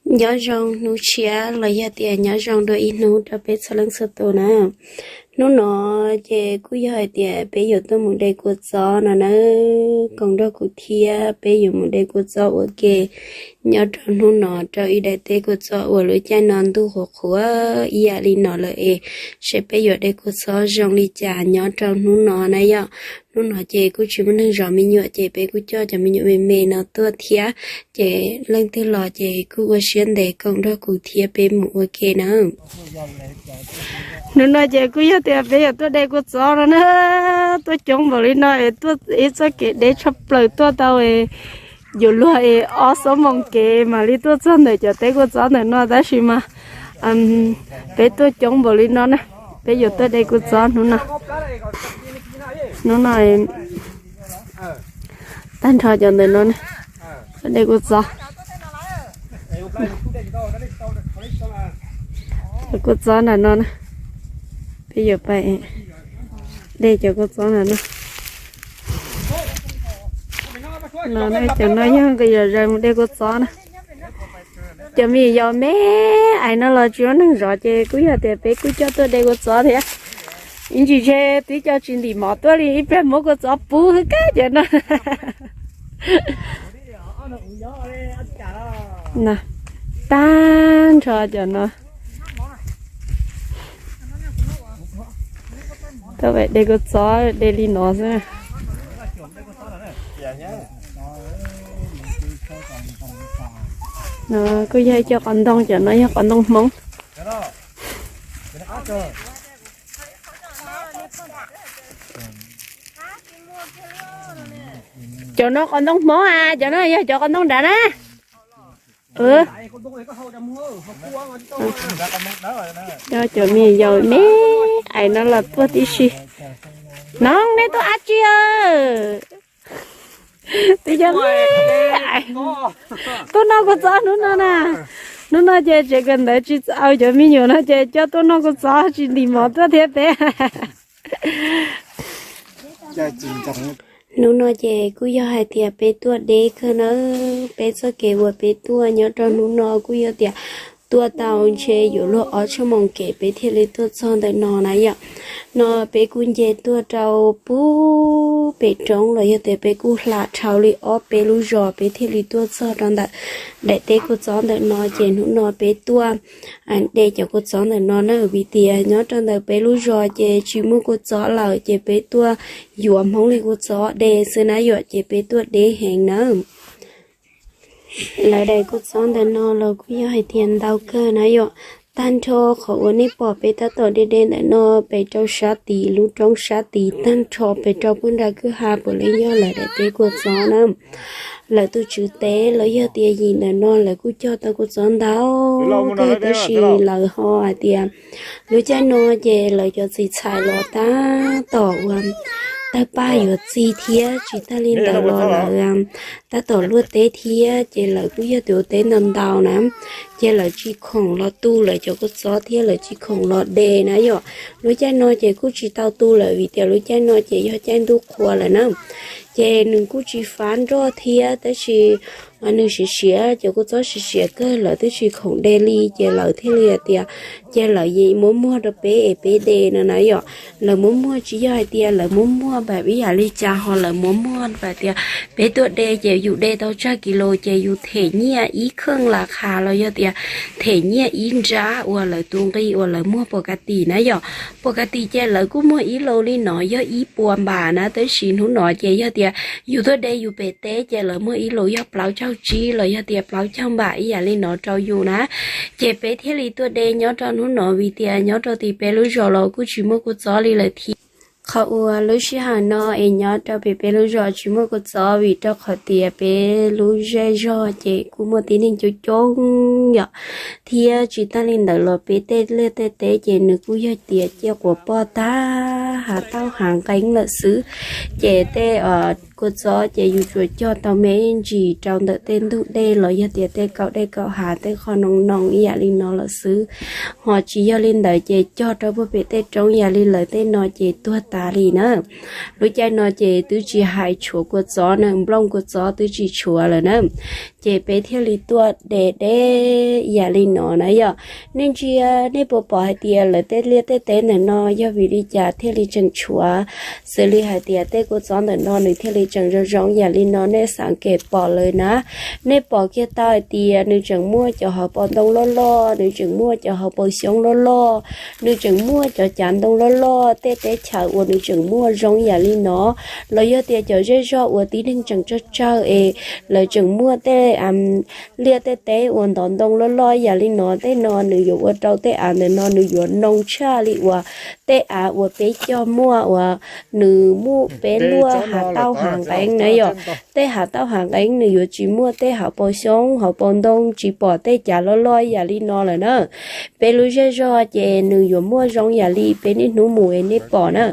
Nyob zoo hnub tshiab los yog tias nyob zoo dua ib hnub rau peb txhua leej txhua tus na. Hnub no ces kuj yog hais tias peb yuav tuaj mus de kua txob no na. Koom nrog kuv thiab peb yuav mus de kua txob ua ke nyob rau hnub no rau ib daim teb kua txob uas lub caij no ntuj qhuav qhuav ib yam li no lawm es seb peb yuav de kua txob zoo li cas nyob rau hnub no na yom. Hnub no ces kuj tsis muaj neeg zov me nyuam ces peb kuj coj cov me nyuam me me no tuaj thiab. Ces leej twg los ces kuj ua siab ntev koom nrog kuv thiab peb mus ua ke na. Hnub no ces kuj yog tias peb yuav tuaj de kua txob no na. Tuaj coob npaum li no es tuaj ib txoj kev deb tshaj plaws tuaj tau es yuav luag es ob xuab moos kev mam li tuaj txog ntawm cov teb kua txob ntawm no tab sis mas peb tuaj coob npaum li no na, peb yuav tuaj de kua txob hnub no. Hnub no tag nrho cov ntawm no na, tuaj de kua txob. Cov kua txob nram no na, peb yuav pais de cov kua txob nram no. No cov no yog nqis zom zaws mus de kua txob na. Cov me nyuam yaus me ais no los tsis muaj neeg zov ces kuj yog tias peb kuj coj tuaj de kua txob thiab. Ib ntsis ntshe twb coj tsis ntim mov tuaj li ib pliag muab kua txob pub hwb kab cov no. Tag nrho cov no. Tuaj pais de kua txob de li no xwb. No kuj yog ib co qos ntoo, cov no yog qos ntoo Hmoob. Cov no qos ntoo Hmoob a, cov no yog cov qos ntoo nrad na. Cov me nyuam yaus me ais no los tuaj tib si. Noog, nej tuaj dab tsi? Twb cov me ais tuaj noj kua txob hnub no na. Hnub no ces tsev kawm ntawv tsis txaus, cov me nyuam no ces coj tuaj noj kua txob tsis ntim mov tuaj thiab peb. Hnub no ces kuj yog hais tias peb tuaj deb kawg nawb. Peb txoj kev uas peb tuaj nyob rau hnub no kuj yog tias tuaj tau ntshe yuav luag ob xuab moos kev peb thiaj li tuaj txog ntawm no na yom. No peb kuj nce tuaj rau pub pem roob los yog tias peb kuj hla dhau li ob peb lub zos peb thiaj li tuaj txog rau ntawm daim teb kua txob ntawm no. Ces hnub no peb tuaj de cov kua txob ntawm no na, vim tias nyob rau ntawm peb lub zos ces tsis muaj kua txob lawm ces peb tuaj yuav Hmoob li kua txob de xwb na yom, ces peb tuaj deb heev na. Lawv daim kua txob ntawm no los kuj yog hais tias ntau kawg na yom. Tag nrho qhov uas nej pom peb tab tom de de ntawm no pem rau sab tid lub roob sab tid tag nrho pem rau puag nram kwj ha puav leej yog lawv daim teb kua txob na. Lawv tus tswv teb los yog tias yim ntawm no lawv kuj cog tau kua txob ntau kawg tab sis lawv ho hais tias lub caij no ces lawv cov txiv txhais los tab tom uas tawg paj yuav txi thiab tsis tag li ntawd los lawv tab tom luaj teb thiab ces lawv kuj yog tias ua teb ntau ntau na. Ces lawv tsis khoom los tu lawv cov kua txob thiab lawv tsis khoom los de na yom. Lub caij no ces kuj tsis tau tu lawm vim tias lub caij no ces yog caij ntuj qhua lawm na. Ces nws kuj tsis fab nroj thiab tab sis nws siav siav, cov kua txob siav siav kawg lawv twb tsis khoom de li ces lawv thiaj li hais tias ces lawv yeej muab muag rau peb es peb de no na yom. Lawv muab muag tsis yog hais tias lawv muab muag npaum ib yam li cas ho lawv muab muag npaum tias peb tuaj de ces yus de tau tsawg kis lus ces yus them nyiaj ib kheej las khas los yog tias them nyiaj ib nrab uas lawv tus nqi uas lawv muag pus kas tim na yom. Pus kas tim ces lawv kuj muag ib lus li no yog ib puas npam na tab sis hnub no ces yog tias yus tuaj de yus pem teb ces lawv muag ib lus yog plaub caug tsib los yog tias plaub caug npam ib yam li no rau yus na. Ces peb thiaj li tuaj de nyob rau hnub no vim tias nyob rau tim peb lub zos los kuj tsis muaj kua txob li lawm thiab. Qhov uas lub sij hawm no es nyob rau pem peb lub zos tsis muaj kua txob vim rau qhov tias peb lub zej zog ces kuj muaj tib neeg coob coob yom, thiab tsis tag li ntawd los peb tej liaj tej teb ces nws kuj yog tias ciaj quav poj tag hav tauj hav nqeeb lawm xwb. Ces tej kua txob ces yus tsuas cog tau me ntsis rau ntawm tej ntug dej los yog tias tej kaum dej kaum hav tej qhov noo noo ib yam li no lawm xwb. Ho tsis yog li ntawd ces cog rau puag pem tej roob yam li lawv tej no ces tuag tas li na. Lub caij no ces twb tsis hais tshuav kua txob na, nplooj kua txob twb tsis tshuav lawm na. Ces peb thiaj li tuaj de deb yam li no na yom. Nej ntsia, nej puas pom hais tias lawv tej liaj tej teb ntawm no yog vim li cas thiaj li tseem tshuav? Xws li hais tias tej kua txob ntawm no nws thiaj li tseem zoo zoo yam li no, nej xav kev pom lawm na. Nej pom kiag tau hais tias nws tseem muaj cov hauv paus ntoo loj loj, nws tseem muaj cov hauv paus xyoob loj loj, nws tseem muaj cov cav ntoo loj loj, tej teb chaws uas nws tseem muaj zoo yam li no, los yog tias cov zej zog uas tib neeg tseem tsawg tsawg es lawv tseem muaj tej liaj tej teb uas ntov ntoo loj loj yam li no, tej no nws yuav ua rau tej av ntawm no nws yuav noo tshaj li uas tej av uas peb cog muaj uas nws muaj peb luaj hav tauj hav nqeeb na yom. Tej hav tauj hav nqeeb nws yuav tsis muaj tej hauv paus xyoob hauv paus ntoo, tsis pom tej cav loj loj yam li no lawm na. Peb lub zej zog ces nws yuav muaj zoo yam li peb niaj hnub mus es nej pom na,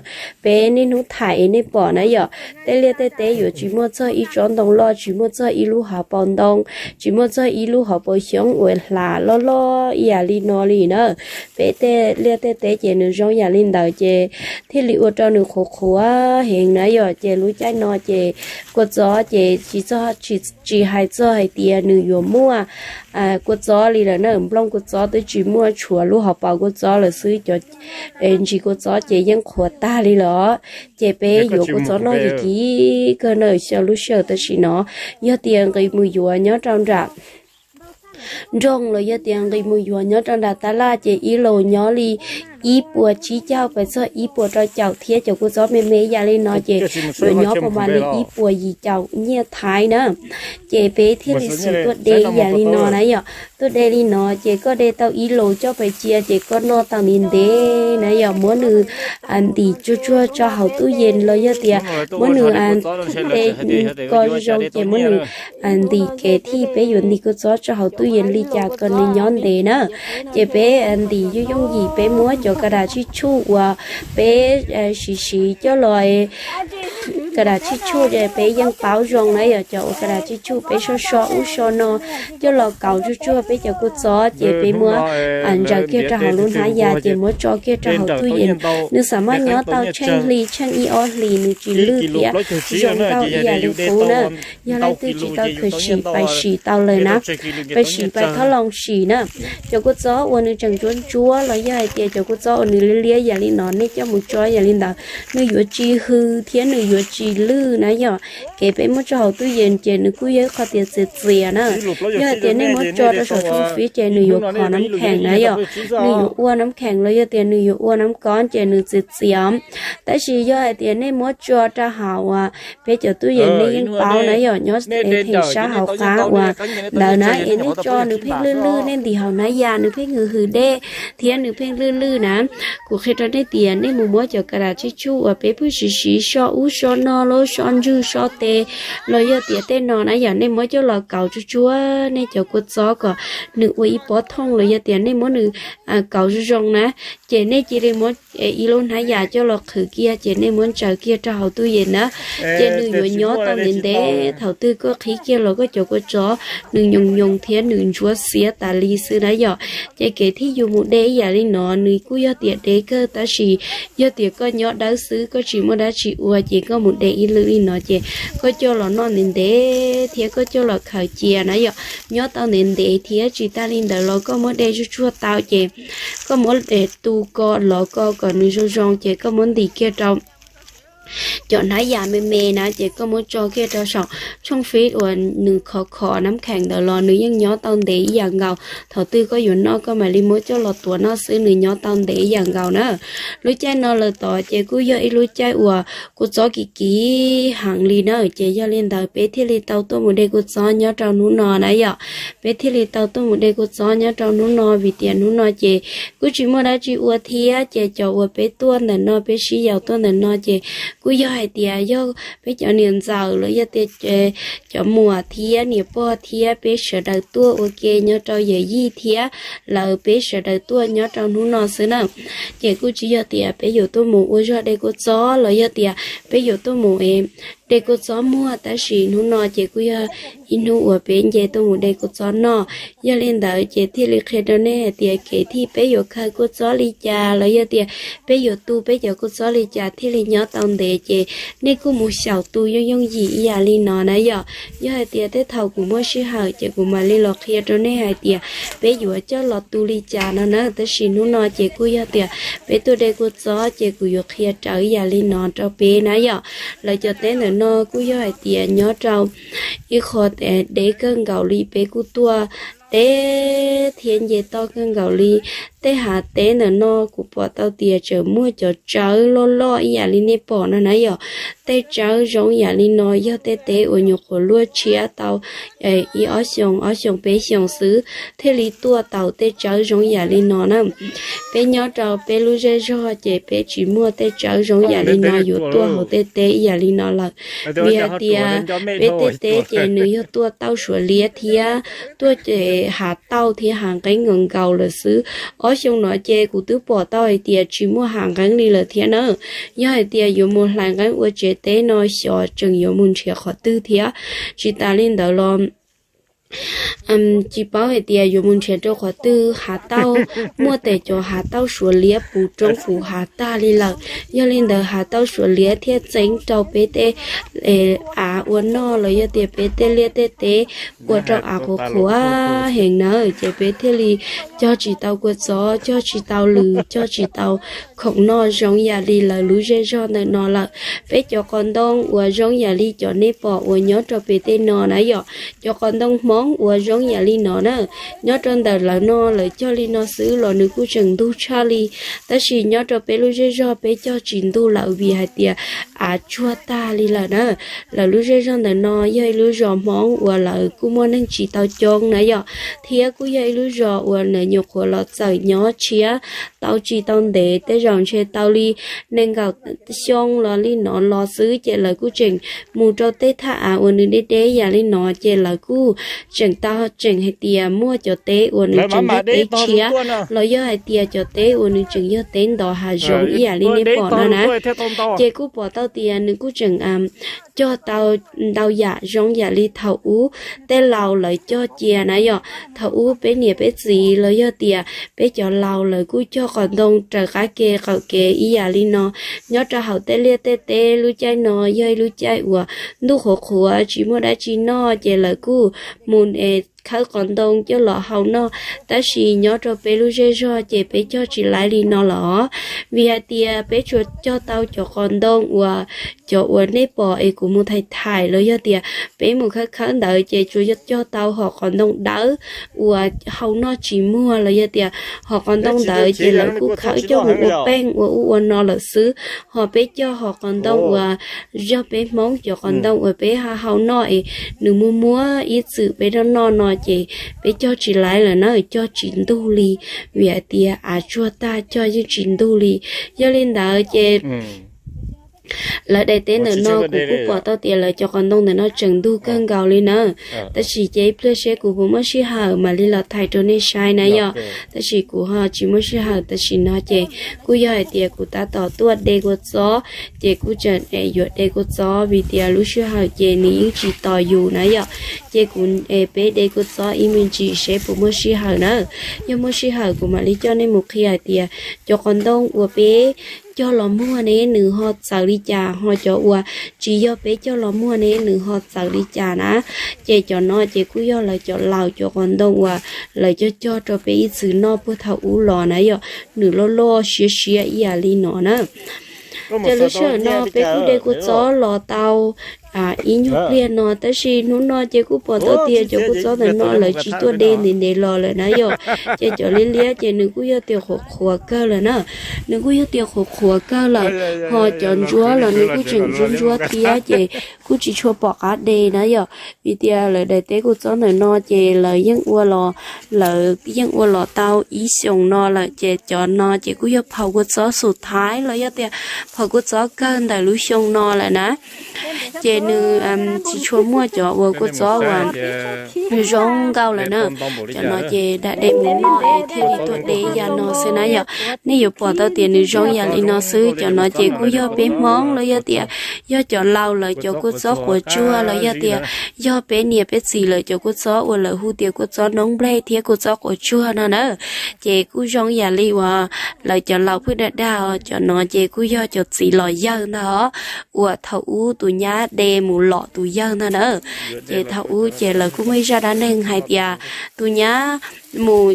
peb niaj hnub thaij es nej pom na yom. Tej liaj tej teb yuav tsis muaj txog ib tsob ntoo loj, tsis muaj txog ib lub hauv paus ntoo, tsis muaj txog ib lub hauv paus xyoob uas hla loj loj ib yam li no li na. Peb tej liaj tej teb ces nws zoo yam li ntawd ces thiaj li ua rau nws qhuav qhuav heev na yom. Ces lub caij no ces kua txob ces tsis txog, tsis, tsis hais txog hais tias nws yuav muaj kua txob li lawm na, nplooj kua txob twb tsis muaj, tshuav lub hauv paus kua txob lawm xwb, cov ntsis kua txob ces yeej qhuav tag li lawm. Ces peb yuav kua txob noj kim kim kawg na xyaw lub sij hawm tam sim no. Yog tias nqis mus yuav nyob rau nram nroog los yog tias nqis mus yuav nyob rau nram tab laj ces ib laus nyob li ib puas tsib caug pes txog ib puas rau caum thiab cov kua txob me me yam li no ces yuav nyob pas mas li ib puas yim caum nyiaj Thaib na. Ces peb thiaj li xum tuaj de yam li no na yom. Tuaj de li no ces koj de tau ib laus coj pes cia ces koj noj tau ntev ntev na yom. Muab nws ntim tsuag tsuag tso hauv tub yees los yog tias muab nws de ko zoo ces muab nws ntim kev thij peb yuav ntim kua txob tso hauv tub yees li cas kom nws nyob ntev na. Ces peb ntim yooj yooj yim, peb muab cov kas das tsib tsuj uas peb siv siv coj los, kas das tsib tsuj ces peb yeej paub zoo na yom, cov uas kas das tsib tsuj peb so so ub so no coj los kauv tsuag tsuag peb cov kua txob ces peb muab ntsaws kiag rau hauv lub hnab yas ces muab tso kiag rau hauv tub yees. Nws xam maj nyob tau tsheej hli, tsheej ib ob hlis nws tsis lwj thiab zoo nkauj ib yam li qub na. Yog leej twg tsis tau khaws sim pais sim tau lawm na, pais sim pais thauj loo sim na. Cov kua txob uas nws tseem ntsuab ntsuab los yog hais tias cov kua txob uas nws liab liab yam li no nej coj mus tso yam li ntawd nws yuav tsis hws thiab nws yuav tsis lwj na yom. Kev peb muab tso hauv tub yees ces nws kuj yog ib qho tias txias txias na. Yog hais tias nej muab tso rau saum tshooj fib ces nws yuav khov nab kheem na yom, nws yuav ua nab kheem los yog tias nws yuav ua nab kob ces nws txias txias. Tab sis yog hais tias nej muab tso rau hauv peb cov tub yees nej yeej paub na yom, nyob theem sab hauv qab uas ntawd na es nej tso nws pheej lwj lwj, nej ntim hauv hnab yas nws pheej hws hws dej thiab nws pheej lwj lwj na. Kuv qhia rau nej tias nej mus muab cov kas das tsib tsuj uas peb pheej siv siv so ub so no los so ntswg so tes los yog tias tej no na yom, nej muab coj los kauv tsuag tsuag nej cov kua txob kom nws ua ib pob thooj los yog tias nej muab nws kauv zoo zoo na, ces nej cia li muab ib lub hnab yas coj los qhwv kiag ces nej muab ntsaws kiag rau hauv tub yees na. Ces nws yuav nyob tau ntev ntev, thaum twg koj qhib kiag los koj cov kua txob nws nyoos nyoos thiab nws ntsuab xiab tas li xwb na yom. Ces kev thij yus mus de ib yam li no nws kuj yog tias de kawg tab sis yog tias koj nyob dawb xwb koj tsis muaj dab tsi ua ces koj mus de ib lwm li no ces koj coj los noj ntev ntev thiab koj coj los khaws cia na yom, nyob tau ntev ntev thiab. Tsis tas li ntawd los koj muab de tsuag tsuag tau ces koj muab tu ko lov ko kom nws zoo zoo ces koj muab ntim kiag rau cov hnab yas me me na ces koj muab tso kiag rau saum tshooj fib uas nws khov khov nab kheem ntawd los nws yeej nyob tau ntev ib yam nkaus. Thaum twg koj yuav noj koj mam li muab coj los tuav noj xwb, nws nyob tau ntev ib yam nkaus na. Lub caij no lawm tod ces kuj yog ib lub caij uas kua txob kim kim heev li na. Ces yog li ntawd peb thiaj li tau tuaj mus de kua txob nyob rau hnub no na yom. Peb thiaj li tau tuaj mus de kua txob nyob rau hnub no vim tias hnub no ces kuj tsis muaj dab tsi ua thiab ces cov uas peb tuaj ntawm no peb sib yaum tuaj ntawm no ces kuj yog hais tias yog peb cov niam ntxawm los yog tias cov muam thiab niam pog thiab peb sawv daws tuaj ua ke nyob rau yawm yij thiab lawv peb sawv daws tuaj nyob rau hnub no xwb na. Ces kuj tsis yog tias peb yuav tuaj mus ua zog de kua txob los yog tias peb yuav tuaj mus de kua txob muag, tab sis hnub no ces kuj yog ib hnub uas peb nce tuaj mus de kua txob noj. Yog li ntawd ces thiaj li qhia rau nej hais tias kev thij peb yuav khaws kua txob li cas los yog tias peb yuav tu peb cov kua txob li cas thiaj li nyob tau ntev, ces nej kuj mus xyaum tu yooj yooj yim ib yam li no na yom. Yog hais tias tej thaum kuv muaj sij hawm ces kuv mam li los qhia rau nej hais tias peb yuav coj los tu li cas no na. Tab sis hnub no ces kuj yog tias peb tuaj de kua txob ces kuv yuav qhia raws ib yam li no rau peb na yom. Lawv cov teb ntawm no kuj yog hais tias nyob rau ib qho deb kawg nkaus li, peb kuj tuaj teb thiab nce toj kawg nkaus li. Tej hav teb ntawm no kuv pom tau tias tseem muaj cov tsawb loj loj ib yam li nej pom no na yom. Tej tsawb zoo yam li no yog tej teb uas nyuam qhuav luaj tshiab tau ib ob xyoos, ob xyoos peb xyoos xwb thiaj li tuaj tau tej tsawb zoo yam li no na. Peb nyob rau peb lub zej zog ces peb tsis muaj tej tsawb zoo yam li no yuav tuaj hauv tej teb ib yam li no lawm. Vim hais tias peb tej teb ces nws yog tuaj tauj suav liab thiab tuaj ces hav tauj thiab hav nqeeb nkaus nkaus lawm xwb. Ob xyoo no ces kuv twb pom tau hais tias tsis muaj hav nqeeb li lawm thiab na. Yog hais tias yuav mus hlais nqeeb ua tsev teb no xyov tseem yuav mus nrhiav qhov twg thiab. Tsis tas li ntawd los tsis paub hais tias yuav mus nrhiav rau qhov twg. Hav tauj, muaj tes cov hav tauj suav liab puv roob puv hav tag li lawm. Yog li ntawd hav tauj suav liab thiaj txeeb rau peb tej av ua noj los yog tias peb tej liaj tej teb ua rau av qhuav qhuav heev na, ces peb thiaj li cog tsis tau kua txob, cog tsis tau lws, cog tsis tau khoom noj zoo yam li lawv lub zej zog ntawm no lawm. Peb cov qos ntoo uas zoo yam li cov nej pom uas nyob rau pem tej no na yom, cov qos ntoo Hmoob uas zoo yam li no na, nyob rau ntawm lawv no lawv cog li no xwb los nws kuj tseem ntug tshaj li. Tab sis nyob rau peb lub zej zog peb cog tsis ntug lawm vim hais tias av tsuag tag li lawm na. Lawv lub zej zog ntawm no yog ib lub zos Hmoob uas lawv kuj muaj neeg tsis tau coob na yom, thiab kuj yog ib lub zos uas lawv nyuam qhuav los txawm nyob tshiab tau tsis tau ntev, tej zaum ntshe tau li nees nkaum xyoo los li no los xwb, ces lawv kuj tseem mus rau tej thaj av uas nws deb deb yam li no, ces lawv kuj tseem tau tseem hais tias muaj cov teb uas nws tseem yog teb tshiab los yog hais tias cov teb uas nws tseem yog teb ntov hav zoov ib yam li nej pom no na. Ces kuj pom tau tias nws kuj tseem cog tau ntau yam zoo yam li thaum ub tej laus lawv cog cia na yom. Thaum ub peb niam peb txiv los yog tias peb cov laus lawv kuj cog qos ntoo raws qab ke qaum kev ib yam li no. Nyob rau hauv tej liaj tej teb lub caij no yog ib lub caij uas ntuj qhuav qhuav tsis muaj dab tsi noj, ces lawv kuj mus khawb qos ntoo coj los hau noj. Tab sis nyob rau peb lub zej zog ces peb cog tsis laib li no los, vim hais tias peb tsuas cog tau cov qos ntoo uas cov uas nej pom es kuv mus thaij thaij los yog tias peb mus khawb khawb ntawd ces tsuas yog cog tau hom qos ntoo dawb uas hau noj tsis muag los yog tias hom qos ntoo ntawd ces lawv kuj khawb coj mus ua peej ua ub ua no lawm xwb. Ho peb cog hom qos ntoo uas yog peb Hmoob cov qos ntoo uas peb hau noj es nws muag muag ib txwm peb noj noj no ces peb cog tsis laib lawm na, cog tsis ntug li, vim hais tias av tsuag tag cog yeej tsis ntug li. Yog li ntawd ces lawv daim teb ntawm no kuv kuj pom tau tias lawv cov qos ntoo ntawm no tseem ntug kawg nkaus li na. Tab sis ces ib pliag seb kuv puas muaj sij hawm mam li los thaij rau nej saib na yom. Tab sis kuv ho tsis muaj sij hawm tam sim no ces kuj yog hais tias kuv tab tom tuaj de kua txob, ces kuj tseem yuav de kua txob vim tias lub sij hawm ces nws yeej tsis tos yus na yom. Ces kuv peb de kua txob ib me ntsis seb puas muaj sij hawm na. Yog muaj sij hawm kuv mam li coj nej mus qhia hais tias cov qos ntoo uas peb cog los muag ne nws ho txawv li cas, ho cov uas tsis yog peb cog los muag ne nws ho txawv li cas na. Ces cov no ces kuj yog lawv cov laus cov qos ntoo uas lawv cog cog rau peb ib txwm noj puag thaum ub los na yom, nws loj loj siab siab ib yam li no na. Ces lub sij hawm no peb kuj de kua txob los tau ib nyuag pliag no, tab sis hnub no ces kuj pom tau tias cov kua txob ntawm no lawv tsis tuaj de ntev ntev los lawm na yom. Ces cov liab liab ces nws kuj yog tias qhuav qhuav kawg lawm na, nws kuj yog tias qhuav qhuav kawg lawm. Ho cov ntsuab los nws kuj tseem ntsuab ntsuab thiab, ces kuj tsis tshua pom qab de na yom. Vim tias lawv daim teb kua txob ntawm no ces lawv yeej ua los, lawv yeej ua los tau ib xyoos no lawm, ces cov no ces kuj yog phaum kua txob xus thaiv los yog tias phaum kua txob kawg ntawm lub xyoo no lawm na. Ces nws tsis tshua muaj cov uas kua txob uas zoo nkauj lawm na. Cov no ces dam de mus noj es thiaj li tuaj de ib yam no xwb na yom. Nej yuav pom tau tias nws zoo yam li no xwb. Cov no ces kuj yog peb Hmoob los yog tias yog cov laus lawv cov kua txob quav tsuag los yog tias yog peb niam peb txiv lawv cov kua txob uas lawv hu tias kua txob noob nplej thiab kua txob quav tsuag no na. Ces kuj zoo yam li uas lawv cov laus phwj dag dag os, cov no ces kuj yog cov txiv los yawg ntag os, uas thaum ub tus nyab de mus lom tus yawg ntag na. Ces thaum ub ces lawv kuj muaj ib zaj dab neeg hais tias tus nyab mus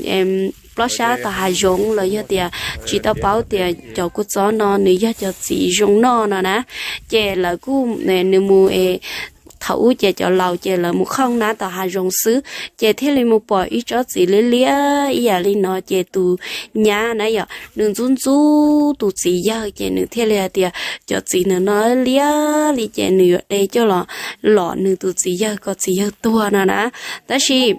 plob sab tom hav zoov los yog tias tsis tau paub tias cov kua txob no nws yog cov txiv zoo noj no na. Ces lawv kuj, nws mus, thaum ub ces cov laus ces lawv mus khooj nab tom hav zoov xwb, ces thiaj li mus pom ib tsob txiv liab liab ib yam li no, ces tus nyab na yom, nws ntxub ntxub tus txiv yawg, ces nws thiaj li hais tias cov txiv ntawm no liab li ces nws yuav de coj los lom nws tus txiv yawg kom txiv yawg tuag no na. Tab sis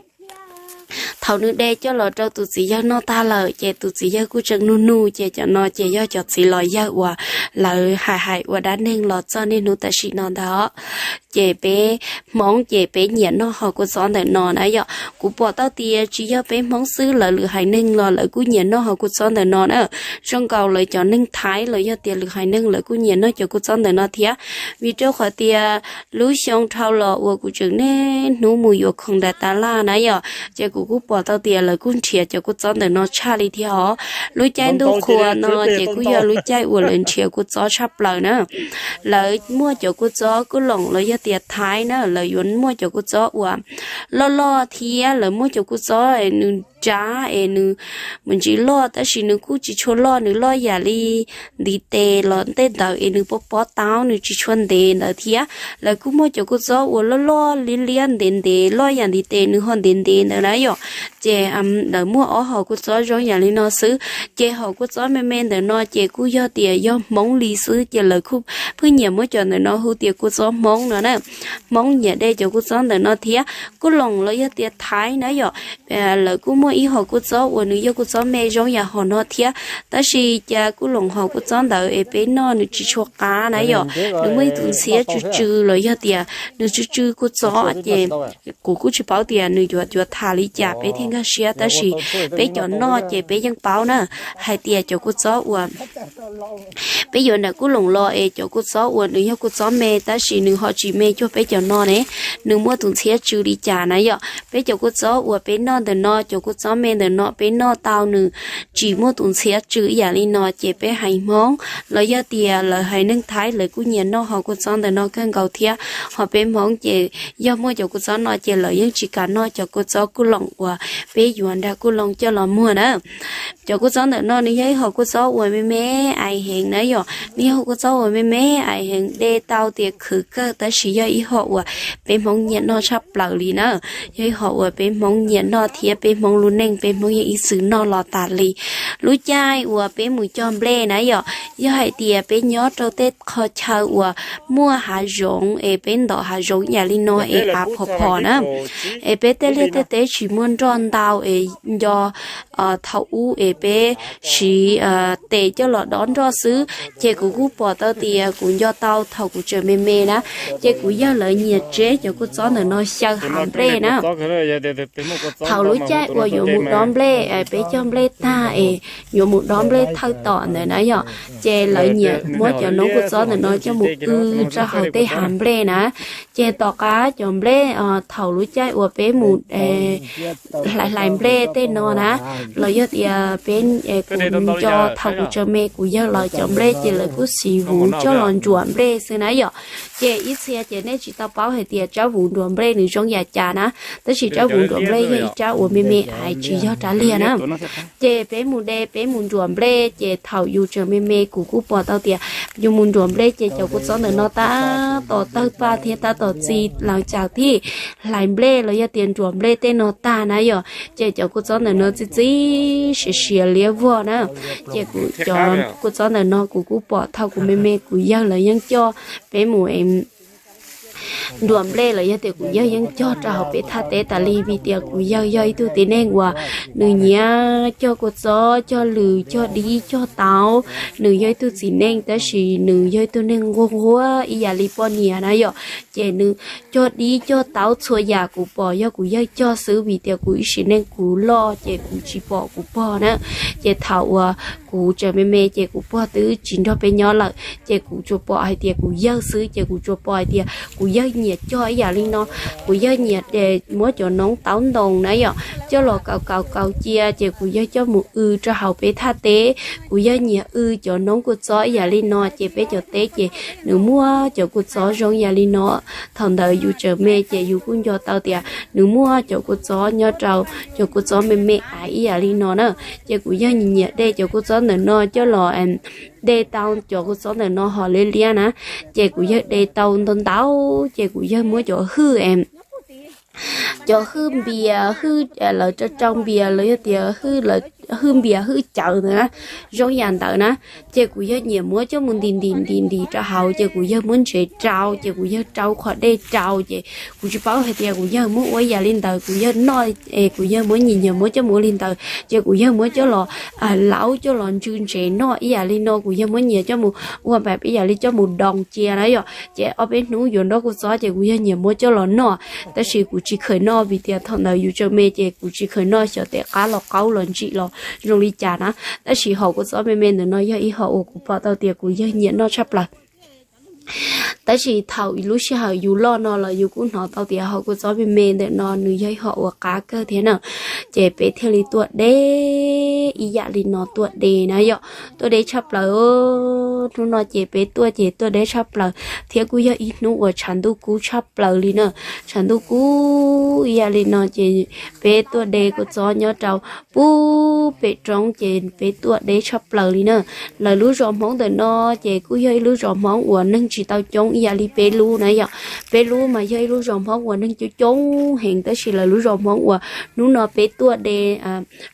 thaum nws de coj los rau tus txiv yawg noj tag lawm ces tus txiv yawg kuj tseem nug nug, ces cov no ces yog cov txiv los yawg uas lawv hais hais ua dab neeg los txog niaj hnub tam sim no ntag os. Ces peb Hmoob ces peb nyiam noj hom kua txob ntawm no na yom. Kuv pom tau tias tsis yog peb Hmoob xwb, lawv lwm haiv neeg los lawv kuj nyiam noj hom kua txob ntawm no na. Zoo nkaus lawv cov neeg Thaib los yog tias lwm haiv neeg lawv kuj nyiam noj cov kua txob ntawm no thiab, vim rau qhov tias lub xyoo dhau los uas kuv tseem niaj hnub mus yuav khoom nram tas laj na yom, ces kuv kuj pom tau tias lawv kuj nrhiav cov kua txob ntawm no tshaj li thiab os. Lub caij ntuj qhua no ces kuj yog lub caij uas lawv nrhiav kua txob tshaj plaws na. Lawv muaj cov kua txob kuj loom los yog tias Thaib na, lawv yuav muaj cov kua txob uas loj loj thiab lawv muaj cov kua txob nws nrab es nws mus ntsis loj, tab sis nws kuj tsis tshua loj, nws loj yam li ntiv tes los tej ntawd es nws pob pob taub nws tsis tshua ntev ntawd thiab. Lawv kuj muaj cov kua txob uas loj loj liab liab ntev ntev loj yam ntiv tes nws ho ntev ntev ntawd na yom. Ces lawv muaj ob hom kua txob zoo yam li no xwb. Ces hom kua txob me me ntawm no ces kuj yog tias yog Hmoob li xwb, ces lawv kuj pheej nyiam muab cov ntawm no hu tias kua txob Hmoob no na. Hmoob nyiam de cov kua txob ntawm no thiab. Kuj loom los yog tias Thaib na yom, lawv kuj muaj ib hom kua txob uas nws yog kua txob me zoo yam hom no thiab, tab sis cas kuj loom hom kua txob ntawd es peb noj nws tsis tshua qab na yom, nws muaj ib tus ntxhiab tsw tsw los yog tias nws tsw tsw kua txob ces kuv kuj tsis paub tias nws yuav yuav tham li cas peb thiaj nkag siab, tab sis peb cov noj ces peb yeej paub na, hais tias cov kua txob uas peb yuav nram kuj loom los es cov kua txob uas nws yog kua txob me tab sis nws ho tsis me cuag peb cov no ne, nws muaj tus ntxhiab tsw li cas na yom. Peb cov kua txob uas peb noj ntawm no, cov kua txob me ntawm no peb noj tau nws tsis muaj tus ntxhiab tsw ib yam li no, ces peb haiv Hmoob los yog tias lawv haiv neeg Thaib lawv kuj nyiam noj hom kua txob ntawm no kawg nkaus thiab. Hos peb Hmoob ces yog muaj cov kua txob no ces lawv yeej tsis kam noj cov kua txob kuj loom uas peb yuav nram kuj loom coj los muag na. Cov kua txob ntawm no nws yog ib hom kua txob uas me me ais heev na yom, nws yog hom kua txob uas me me ais heev, de tau tias khwv kawg tab sis yog ib hom uas peb Hmoob nyiam noj tshaj plaws li na. Yog ib hom uas peb Hmoob nyiam noj thiab peb Hmoob lub neej peb Hmoob yeej ib txwm noj los tas li. Lub caij uas peb mus cog nplej na yom, yog hais tias peb nyob rau tej qhov chaw uas muaj hav zoov es peb ntom hav zoov yam li no es av phom phom na, es peb tej liaj tej teb tsis muaj nroj ntau es nco thaum ub es peb siv tes coj los dob nroj xwb. Ces kuv kuj pom tau tias kuv nco tau thaum kuv tseem me me na, ces kuv yawg lawv nyiam tseb cov kua txob ntawm no xyaw hav nplej na. Thaum lub caij uas yuav mus dob nplej, peb cog nplej tag es yuav mus dob nplej thawj tom ntawd na yom, ces lawv nyiam muab cov noob kua txob ntawm no coj mus w rau hauv tej hav nplej na. Ces tom qab cov nplej, thaum lub caij uas peb mus hlais hlais nplej tej no na, los yog tias peb, kuv nco thaum kuv tseem me kuv yawg lawv cov nplej ces lawv kuj siv vuv coj los ntsuam nplej xwb na yom. Ces ib txhia ces nej tsis tau paub hais tias tsab vuv nruam nplej nws zoo yam cas na, tab sis tsab vuv nruam nplej yog ib tsab uas me me ais tsis yog rab liag na. Ces peb mus de peb mus nruam nplej, ces thaum yus tseem me me kuv kuj pom tau tias yus mus nruam nplej ces cov kua txob ntawm no tab tom tawg paj thiab tab tom txi lav caws thiab hlais nplej los yog tias nruam nplej tej no tag na yom, ces cov kua txob ntawm no txi txi siav siav liab vog na. Ces kuv cov kua txob ntawm no kuv kuj pom thaum kuv me me kuv yawg lawv yeej coj peb mus nruas nplej los yog tias kuv yawg yeej cog rau hauv peb thaj teb tas li, vim tias kuv yawg yog ib tug tib neeg uas nws nyiam cog kua txob, cog lws, cog dib, cog tauv. Nws yog ib tug txiv neej tab sis nws yog ib tug neeg nquag nquag ib yam li poj niam na yom. Ces nws cog dib cog tauv txhua yam kuv pom yog kuv yawg cog xwb, vim tias kuv ib sim neej kuv loj ces kuv tsis pom kuv pog na. Ces thaum uas kuv tseem me me ces kuv pog twb tsis nrog peb nyob lawm, ces kuv tsuas pom hais tias kuv yawg xwb, ces kuv tsuas pom hais tias kuv yawg nyiam cog ib yam li no. Kuv yawg nyiam muab cov noob tauv ntoo na yom, coj los kaus kaus kaus cia ces kuv yawg coj mus w rau hauv peb thaj teb. Kuv yawg nyiam w cov noob kua txob ib yam li no, ces peb cov teb ces nws muaj cov kua txob zoo ib yam li no. Thaum ntawd yus tseem me ces yus kuj nco tau tias nws muaj cov kua txob nyob rau, cov kua txob me me av ib yam li no na. Ces kuv yawg nyiam de cov kua txob ntawm no coj los de tau cov kua txob ntawm no ho liab liab na. Ces kuv yawg de tau ntau ntau, ces kuv yawg muab cov hwj, cov hwj npias, hwj lawv rau rau npias los yog tias hwj npias hwj cawv ntawd na, zoo yam ntawd na. Ces kuv yawg nyiam muab coj mus ntim ntim ntim ntim rau hauv, ces kuv yawg muab ntsev rau, ces kuv yawg rau qhov dej rau, ces kuv tsis paub hais tias kuv yawg muab ua yam li ntawd kuv yawg noj es kuv yawg muab nyiam nyiam muab coj mus ua li ntawd, ces kuv yawg muab coj los laub coj los ntsw ntsev noj ib yam li no. Kuv yawg muab nyiam coj mus ua npaum ib yam li coj mus doos cia na yom, ces ob peb hnub yuav nroj kua txob ces kuv yawg nyiam muab coj los noj. Tab sis kuv tsis kheev noj vim tias thaum ntawd yus tseem me ces kuv tsis kheev noj xyov tes qab los qaub los ntsim los zoo li cas na. Tab sis hom kua txob me me ntawm no yog ib hom uas kuv pom tau tias kuv yawg nyiam noj tshaj plaws. Tab sis thaum lub sij hawm yus loj no los yus kuj hnov tau tias hom kua txob me me ntawm no nws yog ib hom uas qab kawg thiab na. Ces peb thiaj li tuaj de ib yam li no tuaj de na yom, tuaj de tshaj plaws. Hnub no ces peb tuaj ces tuaj de tshaj plaws thiab kuj yog ib hnub uas tshav ntuj kub tshaj plaws li na. Tshav ntuj kub ib yam li no ces peb tuaj de kua txob nyob rau pub pem roob ces peb tuaj de tshaj plaws li na. Lawv lub zos Hmoob ntawm no ces kuj yog ib lub zos Hmoob uas neeg tsis tau coob ib yam li peb lub na yom. Peb lub mas yog ib lub zos Hmoob uas neeg coob coob heev, tab sis lawv lub zos Hmoob uas hnub no peb tuaj de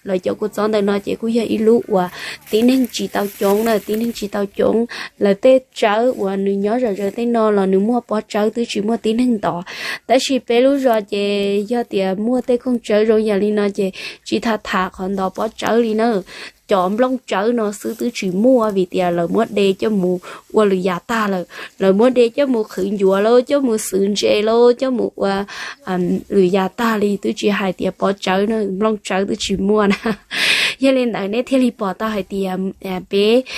lawv cov kua txob ntawm no ces kuj yog ib lub uas tib neeg tsis tau coob na, tib neeg tsis tau coob. Lawv tej tsawb uas nws nyob zom zaws tej no los nws muaj pob tsawb twb tsis muaj tib neeg ntov. Tab sis peb lub zos ces yog tias muaj tej koog tsawb zoo yam li no ces tsis tham tham qhov ntov pob tsawb li na. Cov nplooj tsawb no xwb twb tsis muaj vim tias lawv muab de coj mus ua lwm yam tag lawm. Lawv muab de coj mus qhwv ncuav lauj, coj mus xwv ntses lauj, coj mus ua lwm yam tag li, twb tsis hais tias pob tsawb na, nplooj tsawb twb tsis muaj na. Yog li ntawd nej thiaj li pom tau hais tias peb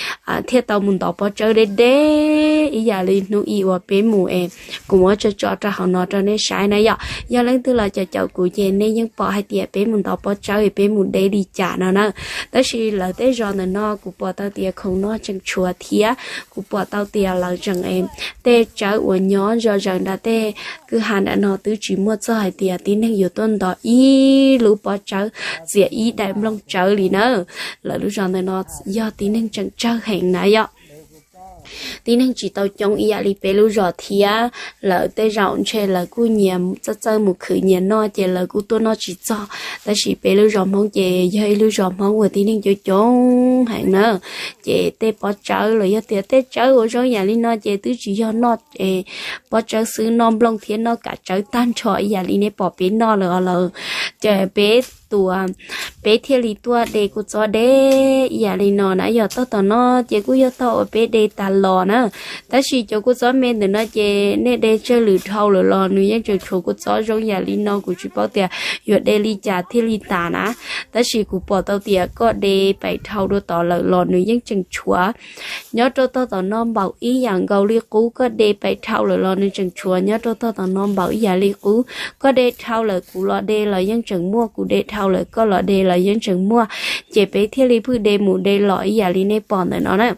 thiaj tau mus ntov pob tsawb deb deb ib yam li hnub ib uas peb mus es kuv muab tso tso rau hauv no rau nej saib na yom. Yog leej twg los caum caum kuv ces nej yeej pom hais tias peb mus ntov pob tsawb es peb mus de li cas no na. Tab sis lawv tej zos ntawm no kuv pom tau tias khoom no tseem tshuav thiab kuv pom tau tias lawv tseem, tej tsawb uas nyob zom zaws nram tej kwj ha nram no twb tsis muaj txog hais tias tib neeg yuav tuaj ntov ib lub pob tsawb, txiav ib daim nplooj tsawb li na. Lawv lub zos ntawm no yog tib neeg tseem tsawg heev na yom. Tib neeg tsis tau coob ib yam li peb lub zos thiab. Lawv tej zaum ntshe lawv kuj nyiam txawj txawj mus khwv nyiam noj ces lawv kuj tuaj noj tsis txog. Tab sis peb lub zos Hmoob ces yog ib lub zos Hmoob uas tib neeg coob coob heev na. Ces tej pob tsawb los yog tias tej tsawb uas zoo yam li no ces twb tsis yog noj pob tsawb xwb, noj nplooj thiab noj kav tsawb tag nrho ib yam li nej pom peb noj lawm os lawm. Ces peb tuaj, peb thiaj li tuaj de kua txob de ib yam li no na yom. Tog tom no ces kuj yog tog uas peb de tas los na. Tab sis cov kua txob me ntawm no ces nej de tsawg lwm dhau lawm los nws yeej tseem tshuav kua txob zoo yam li no, kuv tsis paub tias yuav de li cas thiaj li tas na. Tab sis kuv pom tau tias koj de pais dhau dua tod lawm los nws yeej tseem tshuav nyob rau tog tom no npaum ib yam nkaus li qub. Koj de pais dhau lawm los nws tseem tshuav nyob rau tog tom no npaum ib yam li qub. Koj de dhau lawm kuv los de los yeej tseem muaj, kuv de dhau lawm koj los de los yeej tseem muaj. Ces peb thiaj li pheej de mus de los ib yam li nej pom ntawm no na.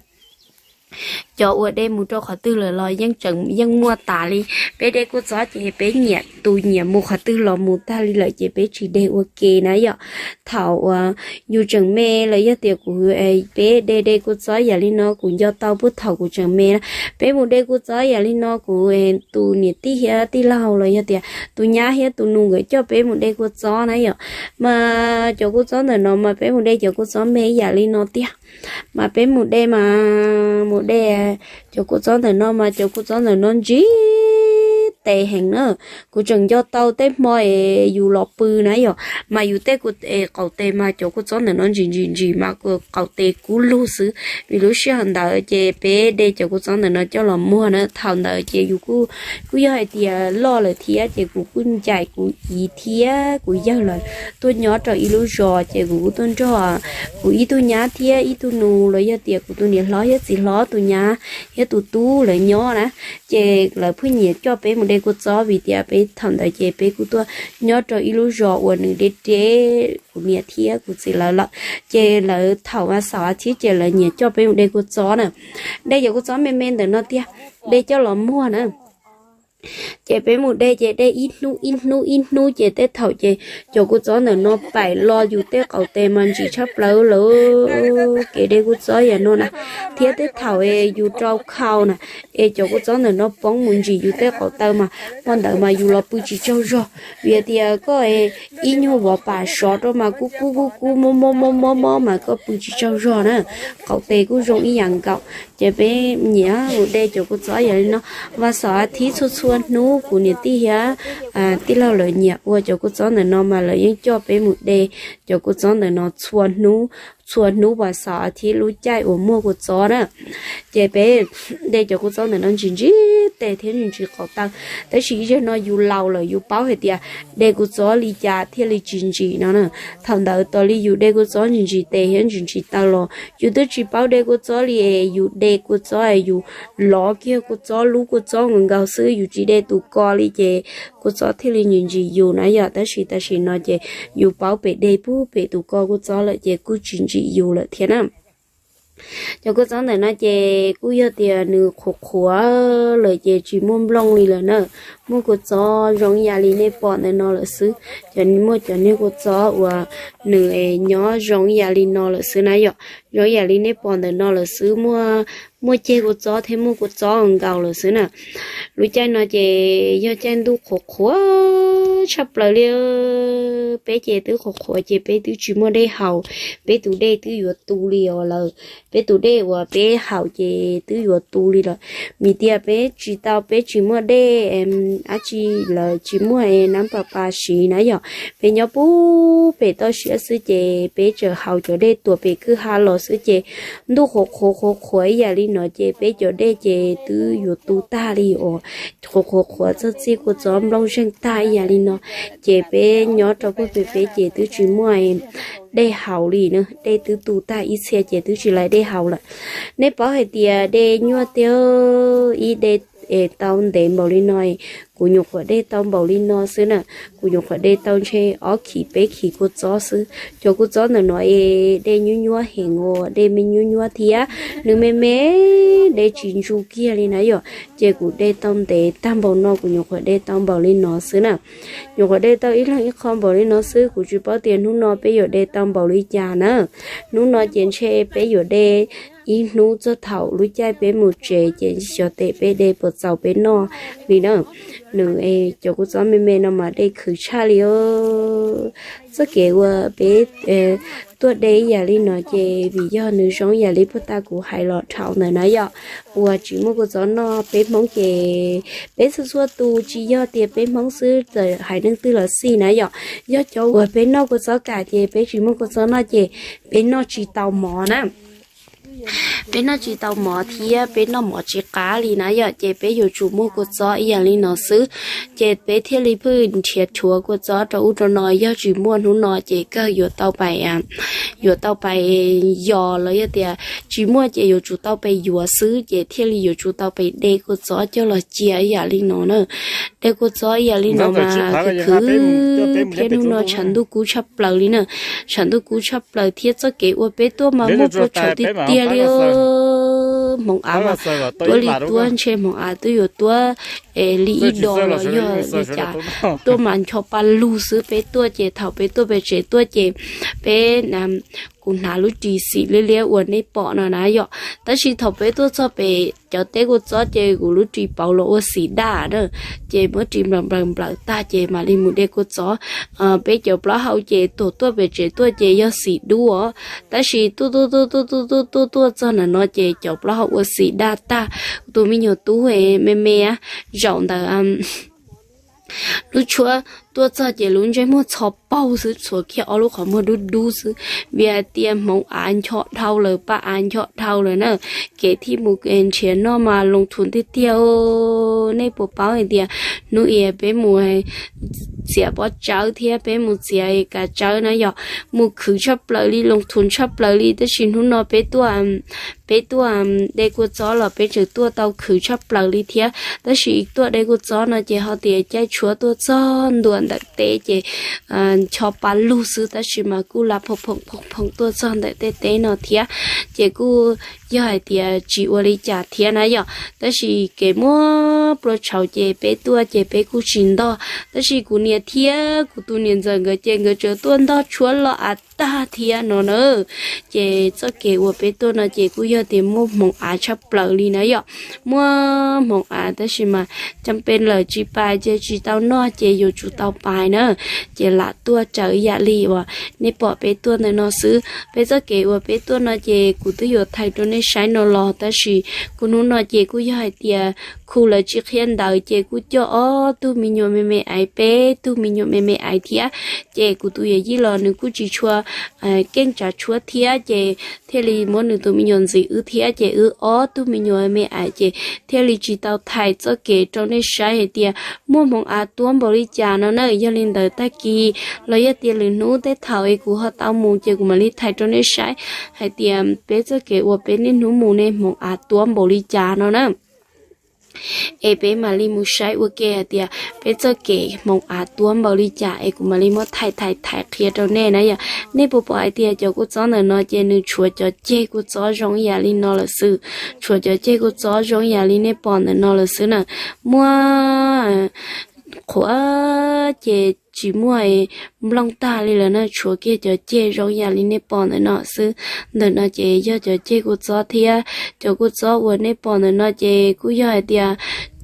Cov uas de mus rau qhov twg lawm los yeej tseem yeej muaj tas li. Peb de kua txob ces peb nyiam tus nyiam mus qhov twg los mus tag li lawm ces peb tsis de ua ke na yom. Thaum uas yus tseem me los yog tias kuv, peb de de kua txob yam li no kuv nco tau puag thaum kuv tseem me na. Peb mus de kua txob yam li no kuv, tus niam tij thiab tij laug los yog tias tus nyab thiab tus nus nkawd coj peb mus de kua txob na yom. Mas cov kua txob ntawm no mas peb mus de cov kua txob me yam li no tiag. Mas peb mus de mas mus de cov kua txob ntawm no mas cov kua txob ntawm no ntsis tes heev na. Kuv tseem nco tau tej hmo es yus los pw na yom, mas yus tej qaum tes mas cov kua txob ntawm no ntsim ntsim ntsim mas qaum tes kub lug xwb, vim lub sij hawm ntawd ces peb de cov kua txob ntawm no coj los muag na. Thaum ntawd ces yus kuj yog hais tias loj lawm thiab ces kuv kuj ncaim kuv txiv thiab kuv yawg lawv tuaj nyob rau ib lub zos, ces kuv kuj tuaj nrog kuv ib tug nyab thiab ib tug nus los yog tias kuv tus niam hlob thiab txiv hlob tus nyab thiab tus tub lawv nyob na. Ces lawv pheej nyiam coj peb mus de kua txob vim tias peb thaum ntawd ces peb kuj tuaj nyob rau ib lub zos uas nws deb deb kuv niam thiab kuv txiv lawv lawm. Ces lawv thaum vas xaum a thiv ces lawv nyiam coj peb mus de kua txob na. De cov kua txob me me ntawm no tiag, de coj los muag na. Ces peb mus de ces de ib hnub ib hnub ib hnub ces tej thaum ces cov kua txob ntawm no paim los yus tej qaum tes mas ntsim tshaj plaws lawm. Kev de kua txob yam no na, thiab tej thaum yus rau khau na, es cov kua txob ntawm no poob mus ntsim yus tej qaum taw mas hmo ntawd mas yus los pw tsis tsaug zog, vim tias koj ib nyuag vov pam sov rau mas kub kub kub kub mob mob mob mob mob mas koj pw tsis tsaug zog na. Qaum tes kuj zoo ib yam nkaus. Ces peb nyiam mus de cov kua txob yam li no. Vas xaum a thiv txhua txhua hnub kuv niam tij thiab tij laug lawv nyiam ua cov kua txob ntawm no mas lawv yeej coj peb mus de cov kua txob ntawm no txhua hnub, txhua hnub vas xaum a thiv lub caij uas muaj kua txob na. Ces peb de cov kua txob ntawm no ntsim ntsim tes thiab ntsim ntsim qaum taw. Tab sis yog no yus laus lawm yus paub hais tias de kua txob li cas thiaj li tsis ntsim no na. Thaum ntawd tos li yus de kua txob ntsim ntsim tes thiab ntsim ntsim taw los yus twb tsis paub de kua txob li es yus de kua txob es yus lov kiag kua txob lub kua txob nkaus nkaus xwb, yus tsis de tus ko li ces kua txob thiaj li ntsim ntsim yus na yom. Tab sis tam sim no ces yus paub pem de pub pem tus ko kua txob lawm ces kuj tsis ntsim yus lawm thiab na. Cov kua txob ntawm no ces kuj yog tias nws qhuav qhuav lawm ces tsis muaj nplooj li lawm na. Muaj kua txob zoo ib yam li nej pom ntawm no lawm xwb. Cov muaj cov niag kua txob uas nws nyob zoo ib yam li no lawm xwb na yom. Zoo ib yam li nej pom ntawm no lawm xwb, muaj, muaj ceg kua txob thiab muaj kua txob nkaus lawm xwb na. Lub caij no ces yog caij ntuj qhuav qhuav tshaj plaws li. Peb ces twb qhuav qhuav ces peb twb tsis muaj dej haus, peb tus dej twb yuav tu li os lawm. Peb tus dej uas peb haus ces twb yuav tu li lawm. Vim tias peb tsis tau, peb tsis muaj dej, dab tsi lawm, tsis muaj nab pas pas siv na yom. Peb nyob pub pem toj siab xwb ces peb tseem haus cov dej tuam pem kwj ha los xwb ces ntuj qhuav qhuav qhuav qhuav ib yam li no ces peb cov dej ces twb yuav tu tag li os. Qhuav qhuav qhuav txog txij kua txob nplooj zeeg tag ib yam li no. Ces peb nyob rau pub pem peb ces twb tsis muaj dej haus li na, dej twb tu tag ib txhia ces twb tsis lais dej haus lawm. Nej paub hais tias dej nyuaj tiag, ib de tau ntev npaum li no, kuv nyuam qhuav de tau npaum li no xwb na. Kuv nyuam qhuav de tau ntshe ob khis peb khis kua txob xwb. Cov kua txob ntawm no es dej nyuaj nyuaj heev os, dej me nyuaj nyuaj thiab nws me me, de tsis ntsu kiag li na yom. Ces kuv de tau ntev tag npaum no, kuv nyuam qhuav de tau npaum li no xwb na. Nyuam qhuav de tau ib leeg ib qho npaum li no xwb, kuv tsis paub tias hnub no peb yuav de tau npaum li cas na. Hnub no ces ntshe peb yuav de ib hnub txog thaum lub caij peb mus tsev ces xyov tes peb de puas txaus peb noj li na. Nws, cov kua txob me me no mas de khwv tshaj li os. Txoj kev uas peb tuaj de ib yam li no ces vim yog nws zoo ib yam li puag ta kuv hais los dhau ntawd na yom, uas tsis muaj kua txob noj. Peb Hmoob ces peb txhua txhua tus tsis yog tias peb Hmoob xwb, txawm haiv neeg twg los xij na yom, yog cov uas peb noj kua txob kam ces peb tsis muaj kua txob noj ces peb noj tsis tau mov na. Peb noj tsis tau mov thiab peb noj mov tsis qab li na yom, ces peb yuav tsum muaj kua txob ib yam li no xwb. Ces peb thiaj li pheej nrhiav rhuav kua txob rau ub rau no, yog tsis muaj hnub no ces kawg yuav tau pais, yuav tau pais yos los yog tias tsis muaj ces yuav tsum tau pais yuav xwb, ces thiaj li yuav tsum tau pais de kua txob coj los cia ib yam li no na. De kua txob ib yam li no mas khwv khwv thiab hnub no tshav ntuj kub tshaj plaws li na. Tshav ntuj kub tshaj plaws thiab txoj kev uas peb tuaj mas muaj puas tshawv tiag tiag li. Hmoov av mas tuab li tuab, ntshe hmoov av twb yuav tuab li ib do los yog li cas, tuaj mas ncho pa lug xwb. Peb tuaj ces thaum peb tuaj pem tsev tuaj ces peb, kuv hnav lub ris xim liab liab uas nej pom no na yom, tab sis thaum peb tuaj txog pem cov teb kua txob ces kuv lub ris pauv los ua xim daj na, ces muab ris nplawm nplawm nplawm tag ces mam li mus de kua txob. Peb cov plaub hau ces tuaj pem tsev tuaj ces yog xim dub os, tab sis tuaj tuaj tuaj tuaj tuaj tuaj tuaj txog ntawm no ces cov plaub hau ua xim daj tag. Tus me nyuam tub me me zaum ntawd Lub tshuab tuaj txog ces lub ntsej muag txho paug xwb, txhuam kiag ob lub qhov muag dub dub xwb, vim hais tias hmoov av ncho dhau lawm, paj av ncho dhau lawm na. Kev thiaj mus nrhiav noj mas loo thum tiag tiag. Nej puas paub hais tias hnub i peb mus txiav pob tsawb thiab peb mus txiav kav tsawb na yom, mus khwv tshaj plaws li, loo thum tshaj plaws li, tab sis hnub no peb tuaj peb tuaj de kua txob los peb tseem tuaj tau khwv tshaj plaws li thiab. Tab sis tuaj de kua txob no ces ho tias caij tshuab tuaj txog ntua ntawm teb ces ncho pa lug xwb, tab sis mas kuj la phoom phoom phoom phoom tuaj txog ntawm tej teb no thiab. Ces kuj yog hais tias tsis ua li cas thiab na yom, tab sis kev muab plua tshauv ces peb tuaj ces peb kuj tsis ntog, tab sis kuv niam thiab kuv tus niam ntxawm nkawd ces nkawd tseem tuaj ntog tshuab los av tag thiab no na. Ces txoj kev uas peb tuaj no ces kuj yog tias muaj hmoov av tshaj plaws li na yom, muaj hmoov av tab sis mas cam pes lawm tsis pais ces tsis tau noj ces yuav tsum tau pais na. Ces lam tuaj raws yam li uas nej pom peb tuaj ntawm no xwb. Peb txoj kev uas peb tuaj no ces kuv twb yuav thaij rau nej saib no los tab sis kuv hnub no ces kuj yog hais tias khu lawv tsis qhia ntawv ces kuj coj ob tug me nyuam me me aiv, peb tug me nyuam me me aiv thiab. Ces kuv tus yawm yij los nws kuj tsis tshua keej tsav tshuab thiab ces thiaj li muab nws tus me nyuam ntxiv wb thiab ces wb ob tug me nyuam me aiv ces thiaj li tsis tau thaij txoj kev rau nej saib hais tias muaj hmoov av tuab npaum li cas no na. Yog li ntawd tag kis los yog tias lwm hnub tej thaum es kuv ho tau mus ces kuv mam li thaij rau nej saib hais tias peb txoj kev uas peb niaj hnub mus ne hmoov av tuab npaum li cas no na. Es peb mam li mus saib ua ke hais tias peb txoj kev hmoov av tuab npaum li cas es kuv mam li muab thaij thaij thaij qhia rau nej na yom. Nej puas pom hais tias cov kua txob ntawm no ces nws tshuav cov ceg kua txob zoo ib yam li no lawm xwb, tshuav cov ceg kua txob zoo ib yam li nej pom ntawm no lawm xwb na. Muaj qhuav ces tsis muaj nplooj tag li lawm na, tshuav kiag cov ceg zoo ib yam li nej pom ntawm no xwb. Ntawm no ces yog cov ceg kua txob thiab cov kua txob uas nej pom ntawm no ces kuj yog hais tias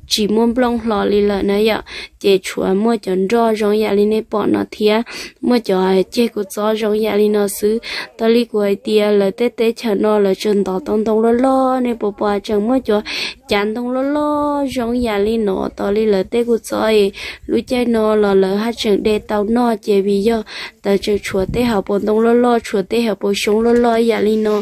tsis muaj nplooj hlo li lawm na yom, ces tshuav muaj cov nroj zoo ib yam li nej pom no thiab muaj cov ceg kua txob zoo ib yam li no xwb. Tos li kuv hais tias lawv tej teb chaws no lawv tseem ntov tau ntoo loj loj, nej puas pom tseem muaj cov cav ntoo loj loj zoo ib yam li no. Tos li lawv tej kua txob es lub caij no los lawv haj tseem de tau noj ces vim yog lawv tseem tshuav tej hauv paus ntoo loj loj, tshuav tej hauv paus xyoob loj loj ib yam li no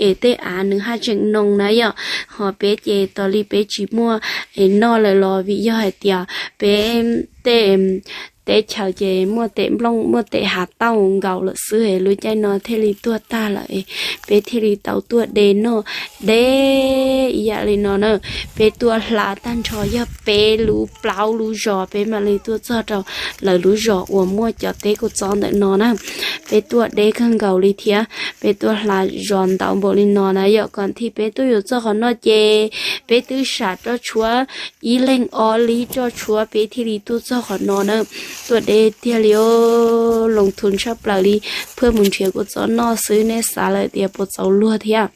es tej av nws haj tseem noo na yom. Ho peb ces tos li peb tsis muaj es noj lawm los vim yog hais tias peb tej teb chaws ces muaj tes nplooj muaj tes hav tauj nkaus lawm xwb es lub caij no thiaj li tuag tag lawm es peb thiaj li tau tuaj de noj de ib yam li no na. Peb tuaj hla tag nrho yog peb lub plaub lub zos peb mam li tuaj txog rau lawv lub zos uas muaj cov teb kua txob ntawm no na. Peb tuaj deb kawg nkaus li thiab peb tuaj hla zos ntau npaum li no na yom. Kom thiaj peb tuaj yuav txog qhov no ces peb twb sam roj tshuab ib leeg ob lib roj tshuab peb thiaj li tuaj txog qhov no na. Tuaj deb tiag li, loo thum tshaj plaws li. Pheej mus nrhiav kua txob noj xwb, nej xav lawm tias puas txaus luag thiab.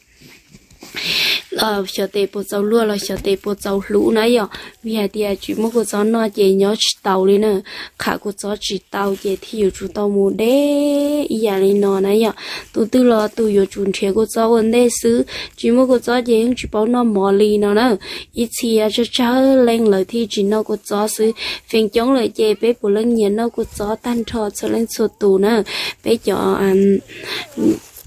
Xyov tes puas txaus luag los xyov tes puas txaus hlub na yom. Vim hais tias tsis muaj kua txob noj ces nyob tsis tau li na. Qham kua txob tsis tau ces thiaj yuav tsum tau mus deb ib yam li no na yom. Tus twg los tus yuav tsum nrhiav kua txob ua ntej xwb, tsis muaj kua txob ces yeej tsis paub noj mov li no na. Ib txhia tsawg tsawg leej lawv thiaj tsis noj kua txob xwb. Feem coob lawm ces peb puav leej nyiam noj kua txob tag nrho txhua leej txhua tus na. Peb cov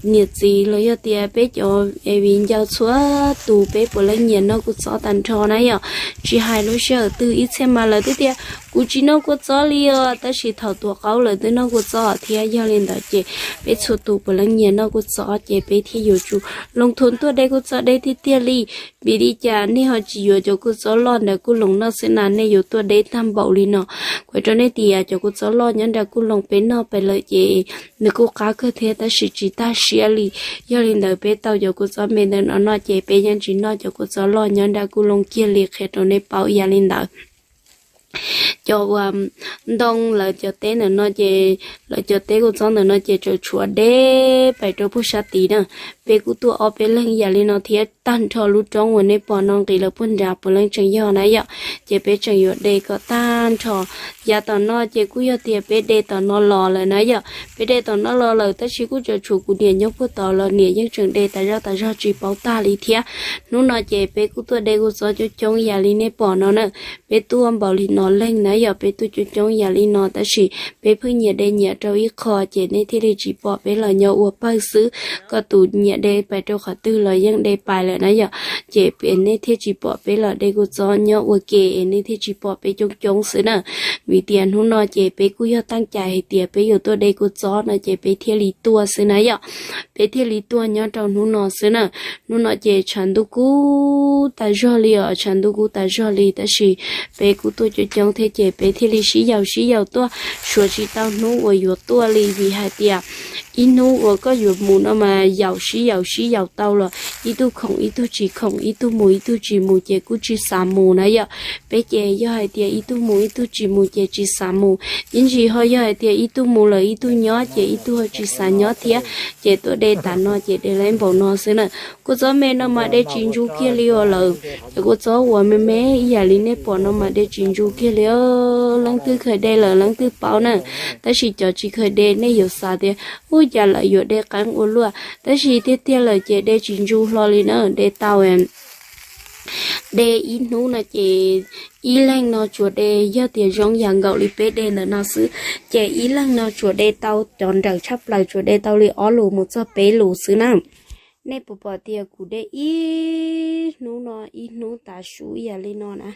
niam txiv los yog tias peb cov viv ncaus txhua tus peb puav leej nyiam noj kua txob tag nrho na yom. Tsis hais lub sij hawm twg ib txhia mas lawv twb tias kuv tsis noj kua txob li os, tab sis thaum tuav qaub lawv twb noj kua txob thiab. Yog li ntawd ces peb txhua tus puav leej nyiam noj kua txob ces peb thiaj yuav tsum loo thum tuaj de kua txob deb tiag tiag li. Vim li cas nej ho tsis yuav cov kua txob loj nram kuj loos noj xwb na, nej yuav tuaj deb tag npaum li no? Kuv rau nej tias cov kua txob loj nyob nram kuj loos peb noj pes lawm ces nws kuj qab kawg thiab tab sis tsis tag siab li. Yog li ntawd peb tau cov kua txob me ntawm no noj ces peb yeej tsis noj cov kua txob loj nyob nram kuj loos kiag li, qhia rau nej paub ib yam li ntawd. Cov uas ntoo lawv cov teb ntawm no ces lawv cov teb kua txob ntawm no ces tseem tshuav deb pais rau puag sab tid na. Peb kuj tuaj ob peb leeg ib yam li no thiab, tag nrho lub roob uas nej pom no nqis lawm puag nrad puav leej tseem yog na yom. Ces peb tseem yuav de kom tag nrho. Yav tom no ces kuj yog tias peb de tom no los lawm na yom. Peb de tom no los lawm tab sis kuj tseem tshuav kuv niam nyob puag tod los niam yeej tseem de tas zog tas zog tsis paub tag li thiab. Hnub no ces peb kuj tuaj de kua txob coob coob ib yam li nej pom no na. Peb tuaj npaum li no leeg na yom, peb tuaj coob coob yam li no tab sis peb pheej nyiam de nyiam rau ib qho ces nej thiaj li tsis pom peb los nyob ua pawg xwb. Koj tus nyiam de pais rau qhov twg los yeej de pais lawm na yom, ces nej thiaj tsis pom peb los de kua txob nyob ua ke es nej thiaj tsis pom peb coob coob xwb na. Vim tias hnub no ces peb kuj yog taaj cai hais tias peb yuav tuaj de kua txob no ces peb thiaj li tuaj xwb na yom. Peb thiaj li tuaj nyob rau hnub no xwb na. Hnub no ces tshav ntuj kub tas zog li os, tshav ntuj kub tas zog li tab sis peb kuj tuaj coob coob thiab ces peb thiaj li sib yaum sib yaum tuaj, suav tsis tau hnub uas yuav tuaj li vim hais tias ib hnub uas koj yuav mus no mas yaum sib yaum sib yaum tau los ib tug khoom ib tug tsis khoom, ib tug mus ib tug tsis mus ces kuj tsis xav mus na yom. Peb ces yog hais tias ib tug mus ib tug tsis mus ces tsis xav mus, ib ntsis ho yog hais tias ib tug mus lawm ib tug nyob ces ib tug ho tsis xav nyob thiab. Ces tuaj de tas no ces de laib npaum no xwb na. Kua txob me no mas de tsis ntsu kiag li os lawm. Cov kua txob uas me me ib yam li nej pom no mas de tsis ntsu kiag li. Leej twg khaws de lawm leej twg paub na, tab sis cov tsis khaws de nej yuav xav tias ua cas lawv yuav de qeeb ua luaj, tab sis tiag tiag lawm ces de tsis ntsu hlo li na, de tau. De ib hnub no ces ib leeg no tsuas de, yog tias zoo yam nkaus li peb de ntawm no xwb, ces ib leeg no tsuas de tau cov nrawm tshaj plaws tsuas de tau li ob lus mus txog peb lus xwb na. Nej puas pom tias kuv de ib hnub no ib hnub tav su ib yam li no na,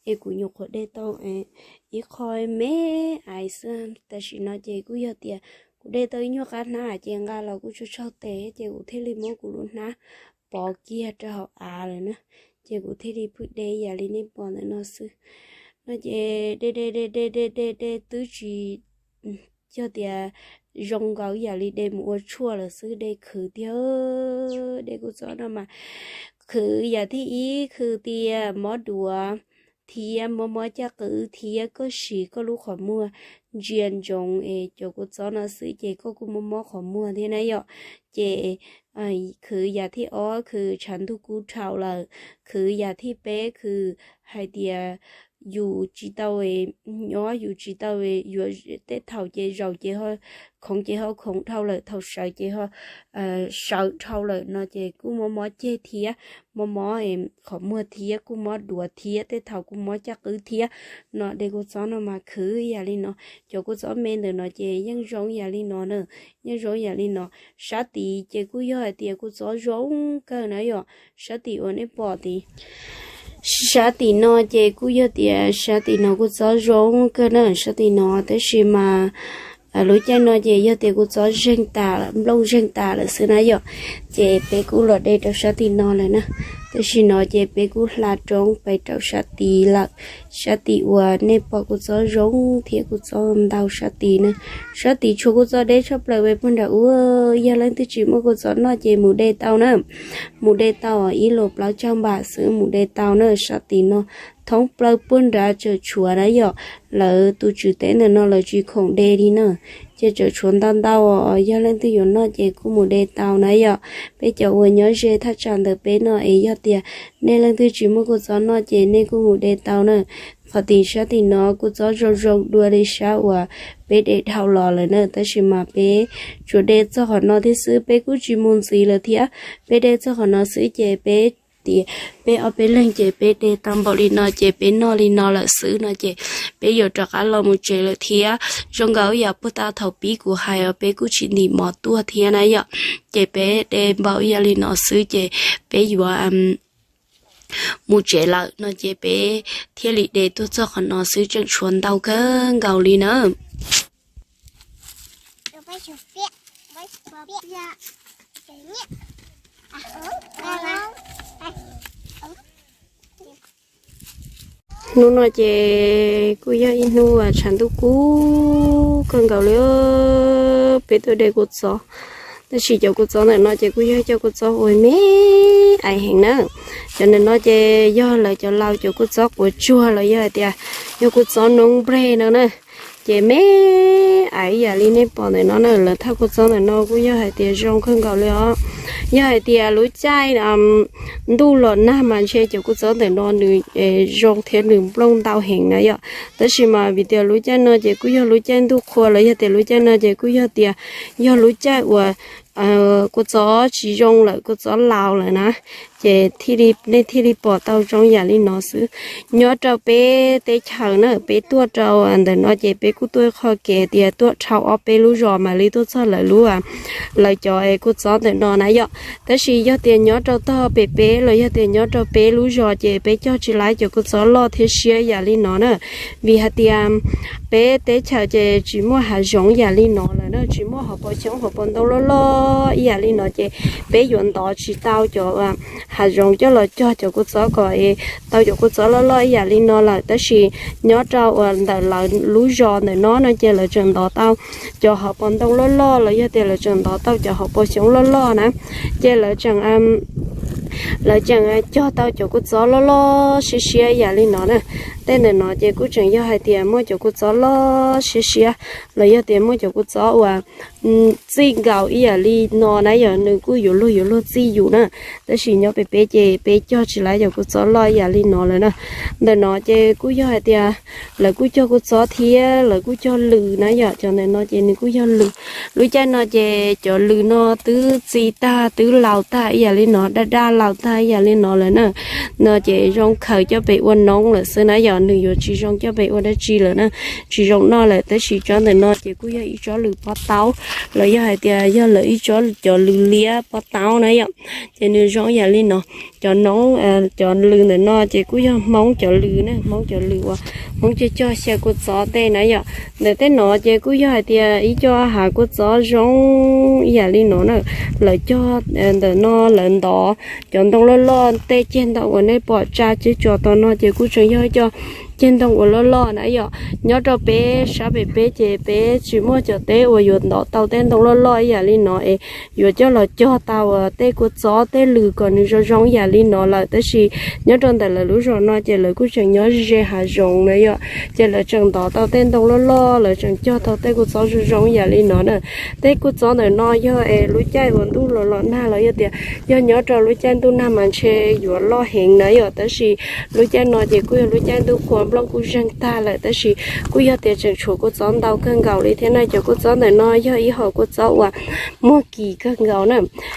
es kuv nyuam qhuav de tau ib qho me aiv xwb. Tam sim no ces kuj yog tias kuv de tau ib nyuag qab hnab ces nqa los kuj tsaug tsaug tes ces kuv thiaj li muab kuv lub hnab pov kiag rau hauv av lawm na. Ces kuv thiaj li pheej de yam li nej pom ntawm no xwb. No ces de de de de de de de twb tsis yog tias zoo nkaus yam li de mus ua tshuaj lawm xwb, de khwv tiag. De kua txob no mas khwv yam thib ib khwv tias mob duav thiab mob mob caj qwb thiab koj siv koj lub qhov muag ntsia ntsoov es cov kua txob no xwb ces koj kuj mob mob qhov muag thiab na yom. Ces khwv yam thib ob khwv tshav ntuj kub dhau lawm, khwv yam thib peb khwv hais tias yus tsis tau nyob, yus tsis tau yuav, tej thaum ces zaum ces ho khoov ces ho khoov dhau lawm, thaum sawv ces ho sawv dhau lawm no ces kuj mob mob ceg thiab, mob mob qhov muag thiab, kuj mob duav thiab, tej thaum kuj mob caj qwb thiab. No de kua txob no mas khwv yam li no. Cov kua txob me ntawm no ces yeej zoo yam li no na, yeej zoo yam li no. Sab tid ces kuj yog hais tias kua txob zoo kawg na yom, sab tim uas nej pom tid. Sab tim no ces kuj yog tias sab tim no kua txob zoo kawg na, sab tim no, tab sis mas lub caij no ces yog tias kua txob zeeg tas, nplooj zeeg tas lawm xwb na yom. Ces peb kuj los de rau sab tim no lawm na. Tam sim no ces peb kuj hla roob pais rau sab tid lawm. Sab tim uas nej pom kua txob zoo thiab kua txob ntau sab tid na. Sab tid tshuav kua txob deb tshaj plaws pes puag nram ub. Yog leej twg tsis muaj kua txob noj ces mus de tau na. Mus de tau ib lus plaub caug npam xwb mus de tau na. Sab tim no thoob plaws puag nrad tseem tshuav na yom. Lawv tus tswv teb ntawm no lawv tsis khoom de li na, ces tseem tshuav ntau ntau os. Yog leej twg yuav noj ces kuj mus de tau na yom. Peb cov uas nyob ze thaj tsam ntawm peb no es yog tias nej leej twg tsis muaj kua txob noj ces nej kuj mus de tau na. Qhov tim sab tim no kua txob zoo zoo dua li sab uas peb de dhau los lawm na, tab sis mas peb tsuas de txog qhov no thiab xwb, peb kuj tsis mus ntxiv lawm thiab. Peb de txog qhov no xwb ces peb tias peb ob peb leeg ces peb de tau npaum li no ces peb noj li no lawm xwb no ces peb yuav rov qab los mus tsev lawm thiab. Zoo nkaus yam puag ta thaum pib kuv hais os, peb kuj tsis ntim mov tuaj thiab na yom. Ces peb de npaum yam li no xwb ces peb yuav mus tsev lawm no ces peb thiaj li de tuaj txog qhov no xwb, tseem tshuav ntau kawg nkaus li na. Hnub no ces kuj yog ib hnub uas tshav ntuj kub kawg nkaus li. Peb tuaj de kua txob, tab sis cov kua txob ntawm no ces kuj yog cov kua txob uas me aiv heev na. Cov ntawm no ces yog lawv cov laus cov kua txob quav tsuag los yog hais tias yog kua txob noob nplej no na. Ces me aiv yam li nej pom ntawm no na, lawv thaj kua txob ntawm no kuj yog hais tias zoo kawg nkaus li os. Yog hais tias lub caij ntuj los nag mas ntshe cov kua txob ntawm no nws zoo thiab nws nplooj ntau heev na yom. Tab sis mas vim tias lub caij no ces kuj yog lub caij ntuj qhua los yog tias lub caij no ces kuj yog tias yog lub caij uas kua txob tsis zoo lawm, kua txob laus lawm na, ces nej thiaj li pom tau zoo yam li no xwb. Nyob rau peb teb chaws na, peb tuaj rau ntawm no ces peb kuj tuaj qhov kev tias tuaj dhau ob peb lub zos mam li tuaj txog lawv lub, lawv cov kua txob ntawm no na yom. Tab sis yog tias nyob rau tog pem peb los yog tias nyob rau peb lub zos ces peb cog tsis laib cov kua txob loj thiab siab yam li no na. Vim hais tias peb teb chaws ces tsis muaj hav zoov yam li no lawm na, tsis muaj hauv paus xyoob hauv paus ntoo loj loj ib yam li no ces peb yuav ntov tsis tau cov hav zoov coj los cog cov kua txob kom tau cov kua txob loj loj ib yam li no lawm. Tab sis nyob rau uas ntawm lawv lub zos ntawm no no ces lawv tseem ntov tau cov hauv paus ntoo loj loj los yog tias lawv tseem ntov tau cov hauv paus xyoob loj loj na, ces lawv tseem lawv tseem cog tau cov kua txob loj loj siab siab ib yam li no na. Tej ntawm no ces kuj tseem yog hais tias muaj cov kua txob loj siab siab los yog tias muaj cov kua txob uas txij nkaus ib yam li no na yom, nws kuj yuav luag yuav luag txij yus na. Tab sis nyob pem peb ces peb cog tsis laib cov kua txob loj ib yam li no lawm na. Ntawm no ces kuj yog hais tias lawv kuj cog kua txob thiab lawv kuj cog lws na yom, cov ntawm no ces nws kuj yog lws. Lub caij no ces cov lws no twb txi tag twb laus tag ib yam li no, daj daj laus tag ib yam li no lawm na. No ces zoo khaws coj pem ua noob lawm xwb na yom, nws yuav tsis zoo coj pem ua dab tsi lawm na, tsis zoo noj lawm. Tab sis tsob ntawm no ces kuj yog ib tsob lws pob taub los yog hais tias yog lawv ib tsob cov lws liab pob taub na yom, ces nws zoo yam li no. Cov noob, cov lws ntawm no ces kuj yog Hmoob cov lws na, Hmoob cov lws uas Hmoob cog cog xyaw kua txob tej na yom. Ntawm tej no ces kuj yog hais tias ib co hav kua txob zoo ib yam li no na. Lawv cog ntawm no lawv ntov cov ntoo loj loj tej ceg ntoo uas nej pom tsa ceg tso tom no ces kuj tseem yog ib co ceg ntoo uas loj loj na yom. Nyob rau peb sab pem peb ces peb tsis muaj cov teb uas yuav ntov tau tej ntoo loj loj ib yam li no es yuav coj los cog tau tej kua txob tej lws kom nws zoo zoo yam li no lawm. Tab sis nyob rau ntawm lawv lub zos no ces lawv kuj tseem nyob ze hav zoov na yom, ces lawv tseem ntov tau tej ntoo loj loj, lawv tseem cog tau tej kua txob zoo zoo yam li no na. Tej kua txob ntawm no yog es lub caij uas ntuj los los nag los yog tias yog nyob rau lub caij ntuj nag mas ntshe yuav loj heev na yom. Tab sis lub caij no ces kuj yog lub caij ntuj qhua nplooj kuj zeeg tag lawm, tab sis kuj yog tias tseem tshuav kua txob ntau kawg nkaus li thiab na. Cov kua txob ntawm no yog ib hom kua txob uas muag kis kawg nkaus na.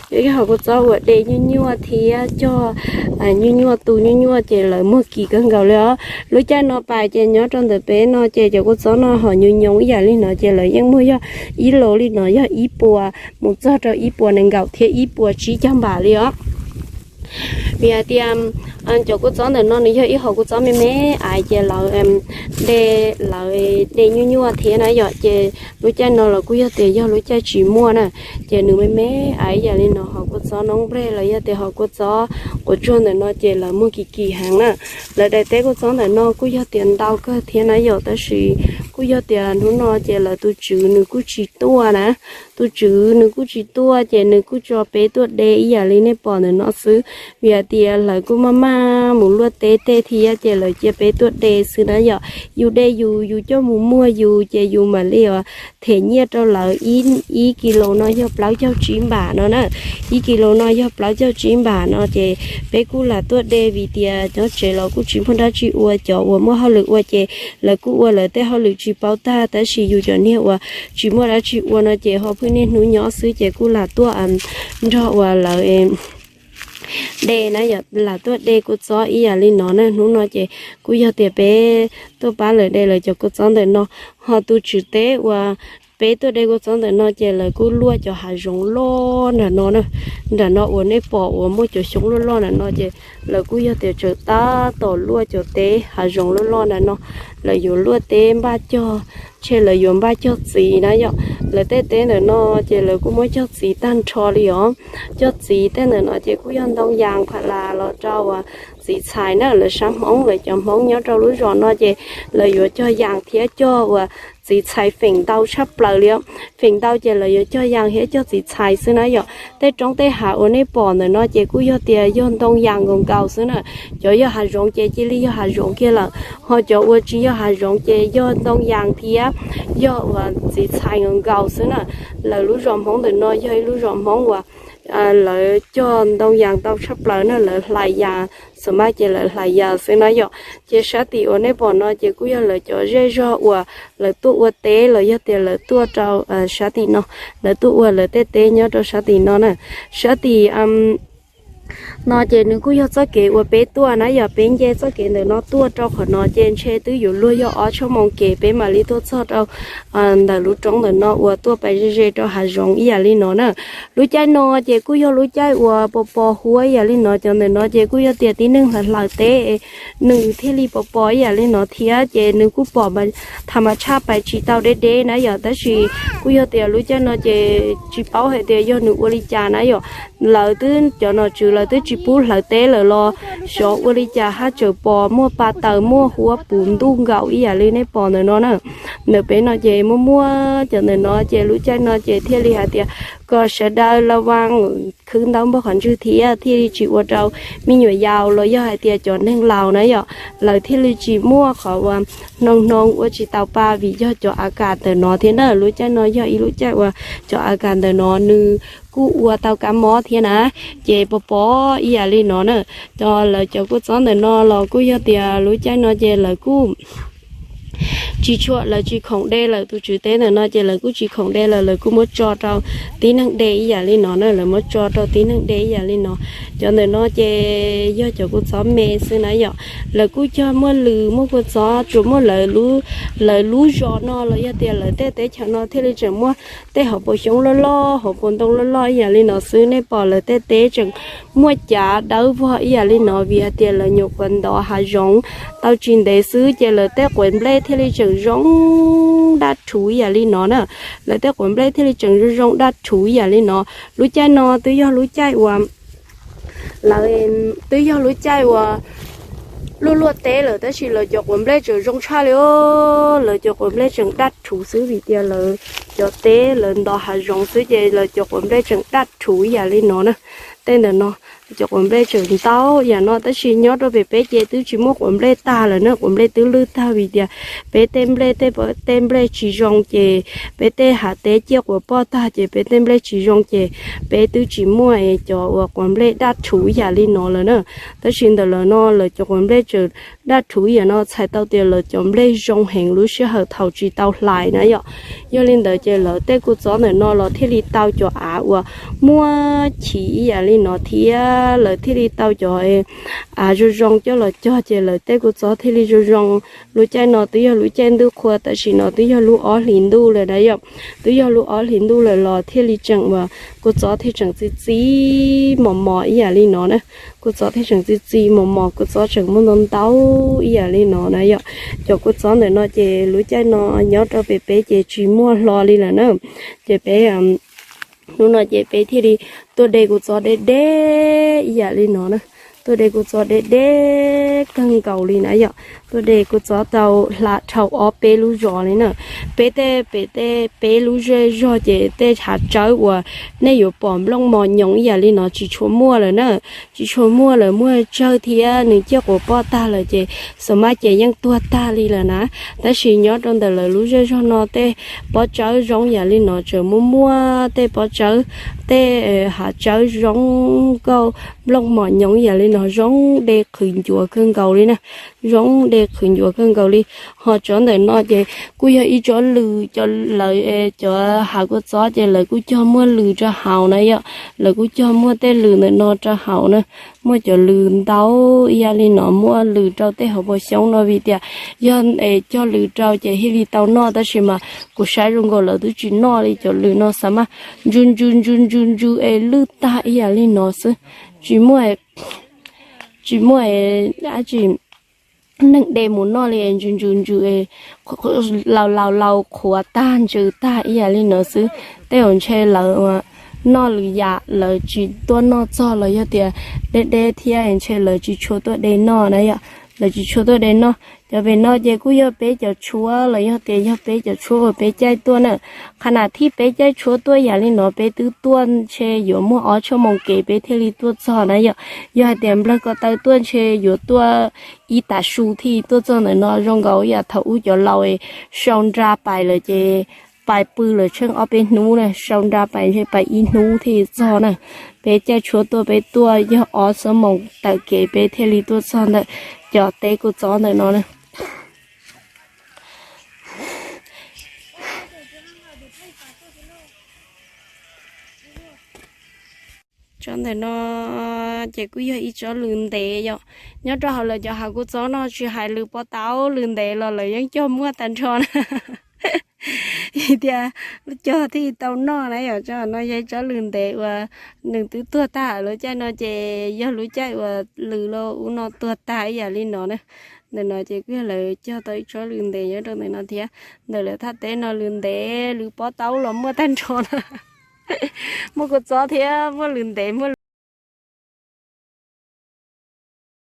Yog ib hom kua txob uas de nyuaj nyuaj thiab cog nyuaj nyuaj tu nyuaj nyuaj ces lawv muag kis kawg nkaus li os. Lub caij no pais ces nyob rau ntawm peb no ces cov kua txob no hom nyoos nyoos ib yam li no ces lawv yeej muag yog ib los li no yog ib puas mus txog rau ib puas nees nkaum thiab ib puas tsib caug npam li os. Vim hais tias cov kua txob ntawm no nws yog ib hom kua txob me me aiv ces lawv de, lawv de nyuaj nyuaj thiab na yom. Ces lub caij no los kuj yog tias yog lub caij tsis muaj na, ces nws me me aiv yam li no. Hom kua txob noob nplej los yog tias hom kua txob quav tsuag ntawm no ces lawv muag kis kis heev na. Lawv daim teb kua txob ntawm no kuj yog tias ntau kawg thiab na yom, tab sis kuj yog tias hnub no ces lawv tus tswv nws kuj tsis tuaj na. Tus tswv nws kuj tsis tuaj ces nws kuj tso peb tuaj de ib yam li nej pom ntawm no xwb. Vim hais tias lawv kuj maj maj mus luaj teb tej thiab ces lawv cia peb tuaj de xwb na yom. Yus de yus, yus coj mus muag yus ces yus mam li them nyiaj rau lawv. Ib kis lus no yog plaub caug tsib npam no na. Ib kis lus no yog plaub caug tsib npam no ces peb kuj lam tuaj de vim tias nyob tsev los kuj tsis muaj dab tsi ua, cov uas muaj hauj lwm ua ces lawv kuj ua lawv tej hauj lwm tsis paub tag, tab sis yus cov niag uas tsis muaj dab tsi ua no ces ho pheej niaj hnub nyob xwb ces kuj lam tuaj nrog uas lawv de na yom, lam tuaj de kua txob ib yam li no na. Hnub no ces kuj yog tias peb tuaj pab lawv de lawv cov kua txob ntawm no. Ho tus tswv teb uas peb tuaj de kua txob ntawm no ces lawv kuj luaj cov hav zoov loj nram no na. Nram no uas nej pom uas muaj cov xyoob loj loj nram no ces lawv kuj yog tias tseem tab tom luaj cov teb hav zoov loj loj nram no. Lawv yuav luaj teb npaj cog, ntshe lawv yuav npaj cog txiv na yom. Lawv tej teb ntawm no ces lawv kuj muab cog txiv tag nrho li os. Cog txiv tej ntawm no ces kuj yog ntoo yas pha las los rau uas txiv txhais na. Lawv sab Hmoob, lawv cov Hmoob nyob rau lub zos no ces lawv yuav cog yas thiab cog uas txiv txhais feem ntau tshaj plaws li os. Feem ntau ces lawv yuav cog yas thiab cog txiv txhais xwb na yom. Tej roob tej hav uas nej pom ntawm no ces kuj yog tias yog ntoo yas nkaus nkaus xwb na. Cov yog hav zoov ces cia li yog hav zoov kiag lawm, ho cov uas tsis yog hav zoov ces yog ntoo yas thiab yog uas txiv txhais nkaus nkaus xwb na. Lawv lub zos Hmoob ntawm no yog ib lub zos Hmoob uas lawv cog ntoo yas ntau tshaj plaws na, lawv hlais yas xwm maj ces lawv hlais yas xwb na yom. Ces sab tim uas nej pom no ces kuj yog lawv cov zej zog uas lawv tuaj ua teb los yog tias lawv tuaj rau sab tim no, lawv tuaj ua lawv tej teb nyob rau sab tim no na. Sab tim no ces nws kuj yog txoj kev uas peb tuaj na yom, peb nce txoj kev ntawm no tuaj rau qhov no ces ntshe twb yuav luag yog ob tshuaj moos kev peb mam li tuaj txog rau ntawm lub roob ntawm no uas tuaj pais ze ze rau hav zoov ib yam li no na. Lub caij no ces kuj yog lub caij uas pos pos huab ib yam li no, cov ntawm no ces kuj yog tias tib neeg hlawv hlawv teb nws thiaj li pos pos ib yam li no thiab ces nws kuj pom tham mas tshaj pais tsis tau deb deb na yom, tab sis kuj yog tias lub caij no ces tsis paub hais tias yog nws ua li cas na yom. Lawv twb, cov nom tswv lawv twb tsis pub hlawv teb lawm los xyov ua li cas haj tseem pos muaj pa taws muaj huab puv ntuj nkaus ib yam li nej pom ntawm no na. Ntawm peb no ces muaj muaj cov ntawm no ces lub caij no ces thiaj li hais tias kom sawv daws la vas khwv ntaub npog qhov ntswg thiab thiaj li tsis ua rau me nyuam yaus los yog hais tias cov neeg laus na yom, lawv thiaj li tsis muaj qhov uas hnoos hnoos ua tsis tau pa vim yog cov a kas ntawm no thiab na. Lub caij no yog ib lub caij uas cov a kas ntawm no nws kuj ua tau kab mob thiab na, ces pos pos ib yam li no na. Cov, lawv cov kua txob ntawm no los kuj yog tias lub caij no ces lawv kuj tsis tshua, lawv tsis khoom de lawm, tus tswv teb ntawm no ces lawv kuj tsis khoom de lawm, lawv kuj muab tso rau tib neeg de ib yam li no na, lawv muab tso rau tib neeg de ib yam li no. Cov ntawm no ces yog cov kua txob me xwb na yom, lawv kuj cog muaj lws muaj kua txob, tsuas muaj lawv lub zos no los yog tias lawv tej teb chaws no thiaj li tseem muaj tej hauv paus xyoob loj loj hauv paus ntoo loj loj ib yam li no xwb. Nej pom lawv tej teb tseem muaj cav dawb vog ib yam li no vim hais tias lawv nyuam qhuav ntov hav zoov tau tsis ntev xwb ces lawv tej quav nplej thiaj li tseem zoo daj rhuv ib yam li no na. Lawv tej quav nplej thiaj li tseem zoo zoo daj rhuv ib yam li no. Lub caij no twb yog lub caij uas lawv, twb yog lub caij uas luaj luaj teb lawm tab sis lawv cov quav nplej tseem zoo tshaj li os. Lawv cov quav nplej tseem daj rhuv xwb vim tias lawv cov teb lawv ntov hav zoov xwb ces lawv cov quav nplej tseem daj rhuv ib yam li no na. Tej ntawm no cov quav nplej tseem ntau yam no tab sis nyob rau pem peb ces twb tsis muaj quav nplej tag lawm na, quav nplej twb lwj tag vim tias peb tej nplej, tej nplej tsis zoo ces peb tej hav teb ciaj quav poj tag ces peb tej nplej tsis zoo ces peb twb tsis muaj cov uas quav nplej daj rhuv yam li no lawm na. Tab sis ntawm lawv no lawv cov quav nplej tseem daj rhuv yam no txhais tau tias lawv cov nplej zoo heev lub sij hawm thaum tsis tau hlais na yom. Yog li ntawd ces lawv tej kua txob ntawm no los thiaj li tau cov av uas muaj chiv ib yam li no thiab lawv thiaj li tau cov av zoo zoo coj los cog ces lawv tej kua txob thiaj li zoo zoo. Lub caij no twb yog lub caij ntuj qhua tam sim no twb yog lub ob hlis ntuj lawm na yom. Twb yog lub ob hlis ntuj lawm los thiaj li tseem uas kua txob thiaj tseem txi txiv mos mos ib yam li no na. Kua txob thiaj tseem txi txiv mos mos, kua txob tseem muaj ntau ntau ib yam li no na yom. Cov kua txob ntawm no ces lub caij no nyob rau pem peb ces tsis muaj hlo li lawm na. Ces peb, hnub no ces peb thiaj li tuaj de kua txob deb deb ib yam li no na. Tuaj de kua txob deb deb kawg nkaus li na yom. Tuaj de kua txob tau hla dhau ob peb lub zos li na. Peb tej, pem tej peb lub zej zog ces tej hav tsawb uas nej yuav pom nplooj mos nyoos ib yam li no tsis tshua muaj lawm na. Tsis tshua muaj lawm, muaj tsawg thiab nws ciaj quav poj tag lawm ces xav mas ces yeej tuag tag li lawm na. Tab sis nyob rau ntawm lawv lub zej zog no tej pob tsawb zoo yam li no tseem muaj muaj tej pob tsawb, tej hav tsawb zoo nkauj nplooj mos nyoos yam li no zoo de qhwv ncuav kawg nkaus li na. Zoo de qhwv ncuav kawg nkaus li. Ho tsob ntawm no ces kuj yog ib tsob lws, cov, lawv cov hav kua txob ces lawv kuj cog muaj lws rau hauv na yom. Lawv kuj cog muaj tej lws ntawm no rau hauv na. Muaj cov lws ntau ib yam li no muaj lws rau tej hauv paus xyoob no vim tias yog cog lws rau ces thiaj li tau noj tab sis mas kuv saib zoo nkaus lawv twb tsis noj li cov lws no xav mas ntsu ntsu ntsu ntsu ntsu es lwj tag ib yam li no xwb. Tsis muaj, tsis muaj dab tsi neeg de mus noj li es ntsu ntsu ntsu es laus laus laus qhuav tag ntsws tag ib yam li no xwb. Tej zaum ntshe lawv noj lwm yam lawv tsis tuaj noj txog los yog tias deb deb thiab ntshe lawv tsis tshua tuaj de noj na yom. Lawv tsis tshua tuaj de noj. Cov pem no ces kuj yog peb cov tshuab los yog tias yog peb cov tshuab uas peb caij tuaj na. Qhov na thib peb caij tshuab tuaj yam li no peb twb tuaj ntshe yuav muaj ob tshuaj moos kev peb thiaj li tuaj txog na yom. Yog hais tias nplawg ko taw tuaj ntshe yuav tuaj ib tav su thiaj tuaj txog ntawm no. Zoo nkaus yam thaum ub cov laus sau nra pais lawm ces pais pw lawm tsheej ob peb hnub na, sau nra pais ntshe pais ib hnub thiaj txog na. Peb caij tshuab tuaj peb tuaj yog ob xuab moos taw kev peb thiaj li tuaj txog ntawm cov teb kua txob ntawm no na. Tsob ntawm no ces kuj yog ib tsob lws ntev yom. Nyob rau hauv lawv cov hav kua txob no tsis hais lws pob taub lws ntev los lawv yeej cog muaj tag nrho na. Tias cog thiaj tau noj na yom. Tsob no yog ib tsob lws ntev uas nws twb tuag tag lub caij no ces yog lub caij uas lws los ub no tuag tag ib yam li no na. Ntawm no ces kuj yog lawv cog tau ib tsob lws ntev nyob rau ntawm no thiab. Ntawm lawv thaj teb no lws ntev lws pob taub los muaj tag nrho na. Muaj kua txob thiab muaj lws ntev muaj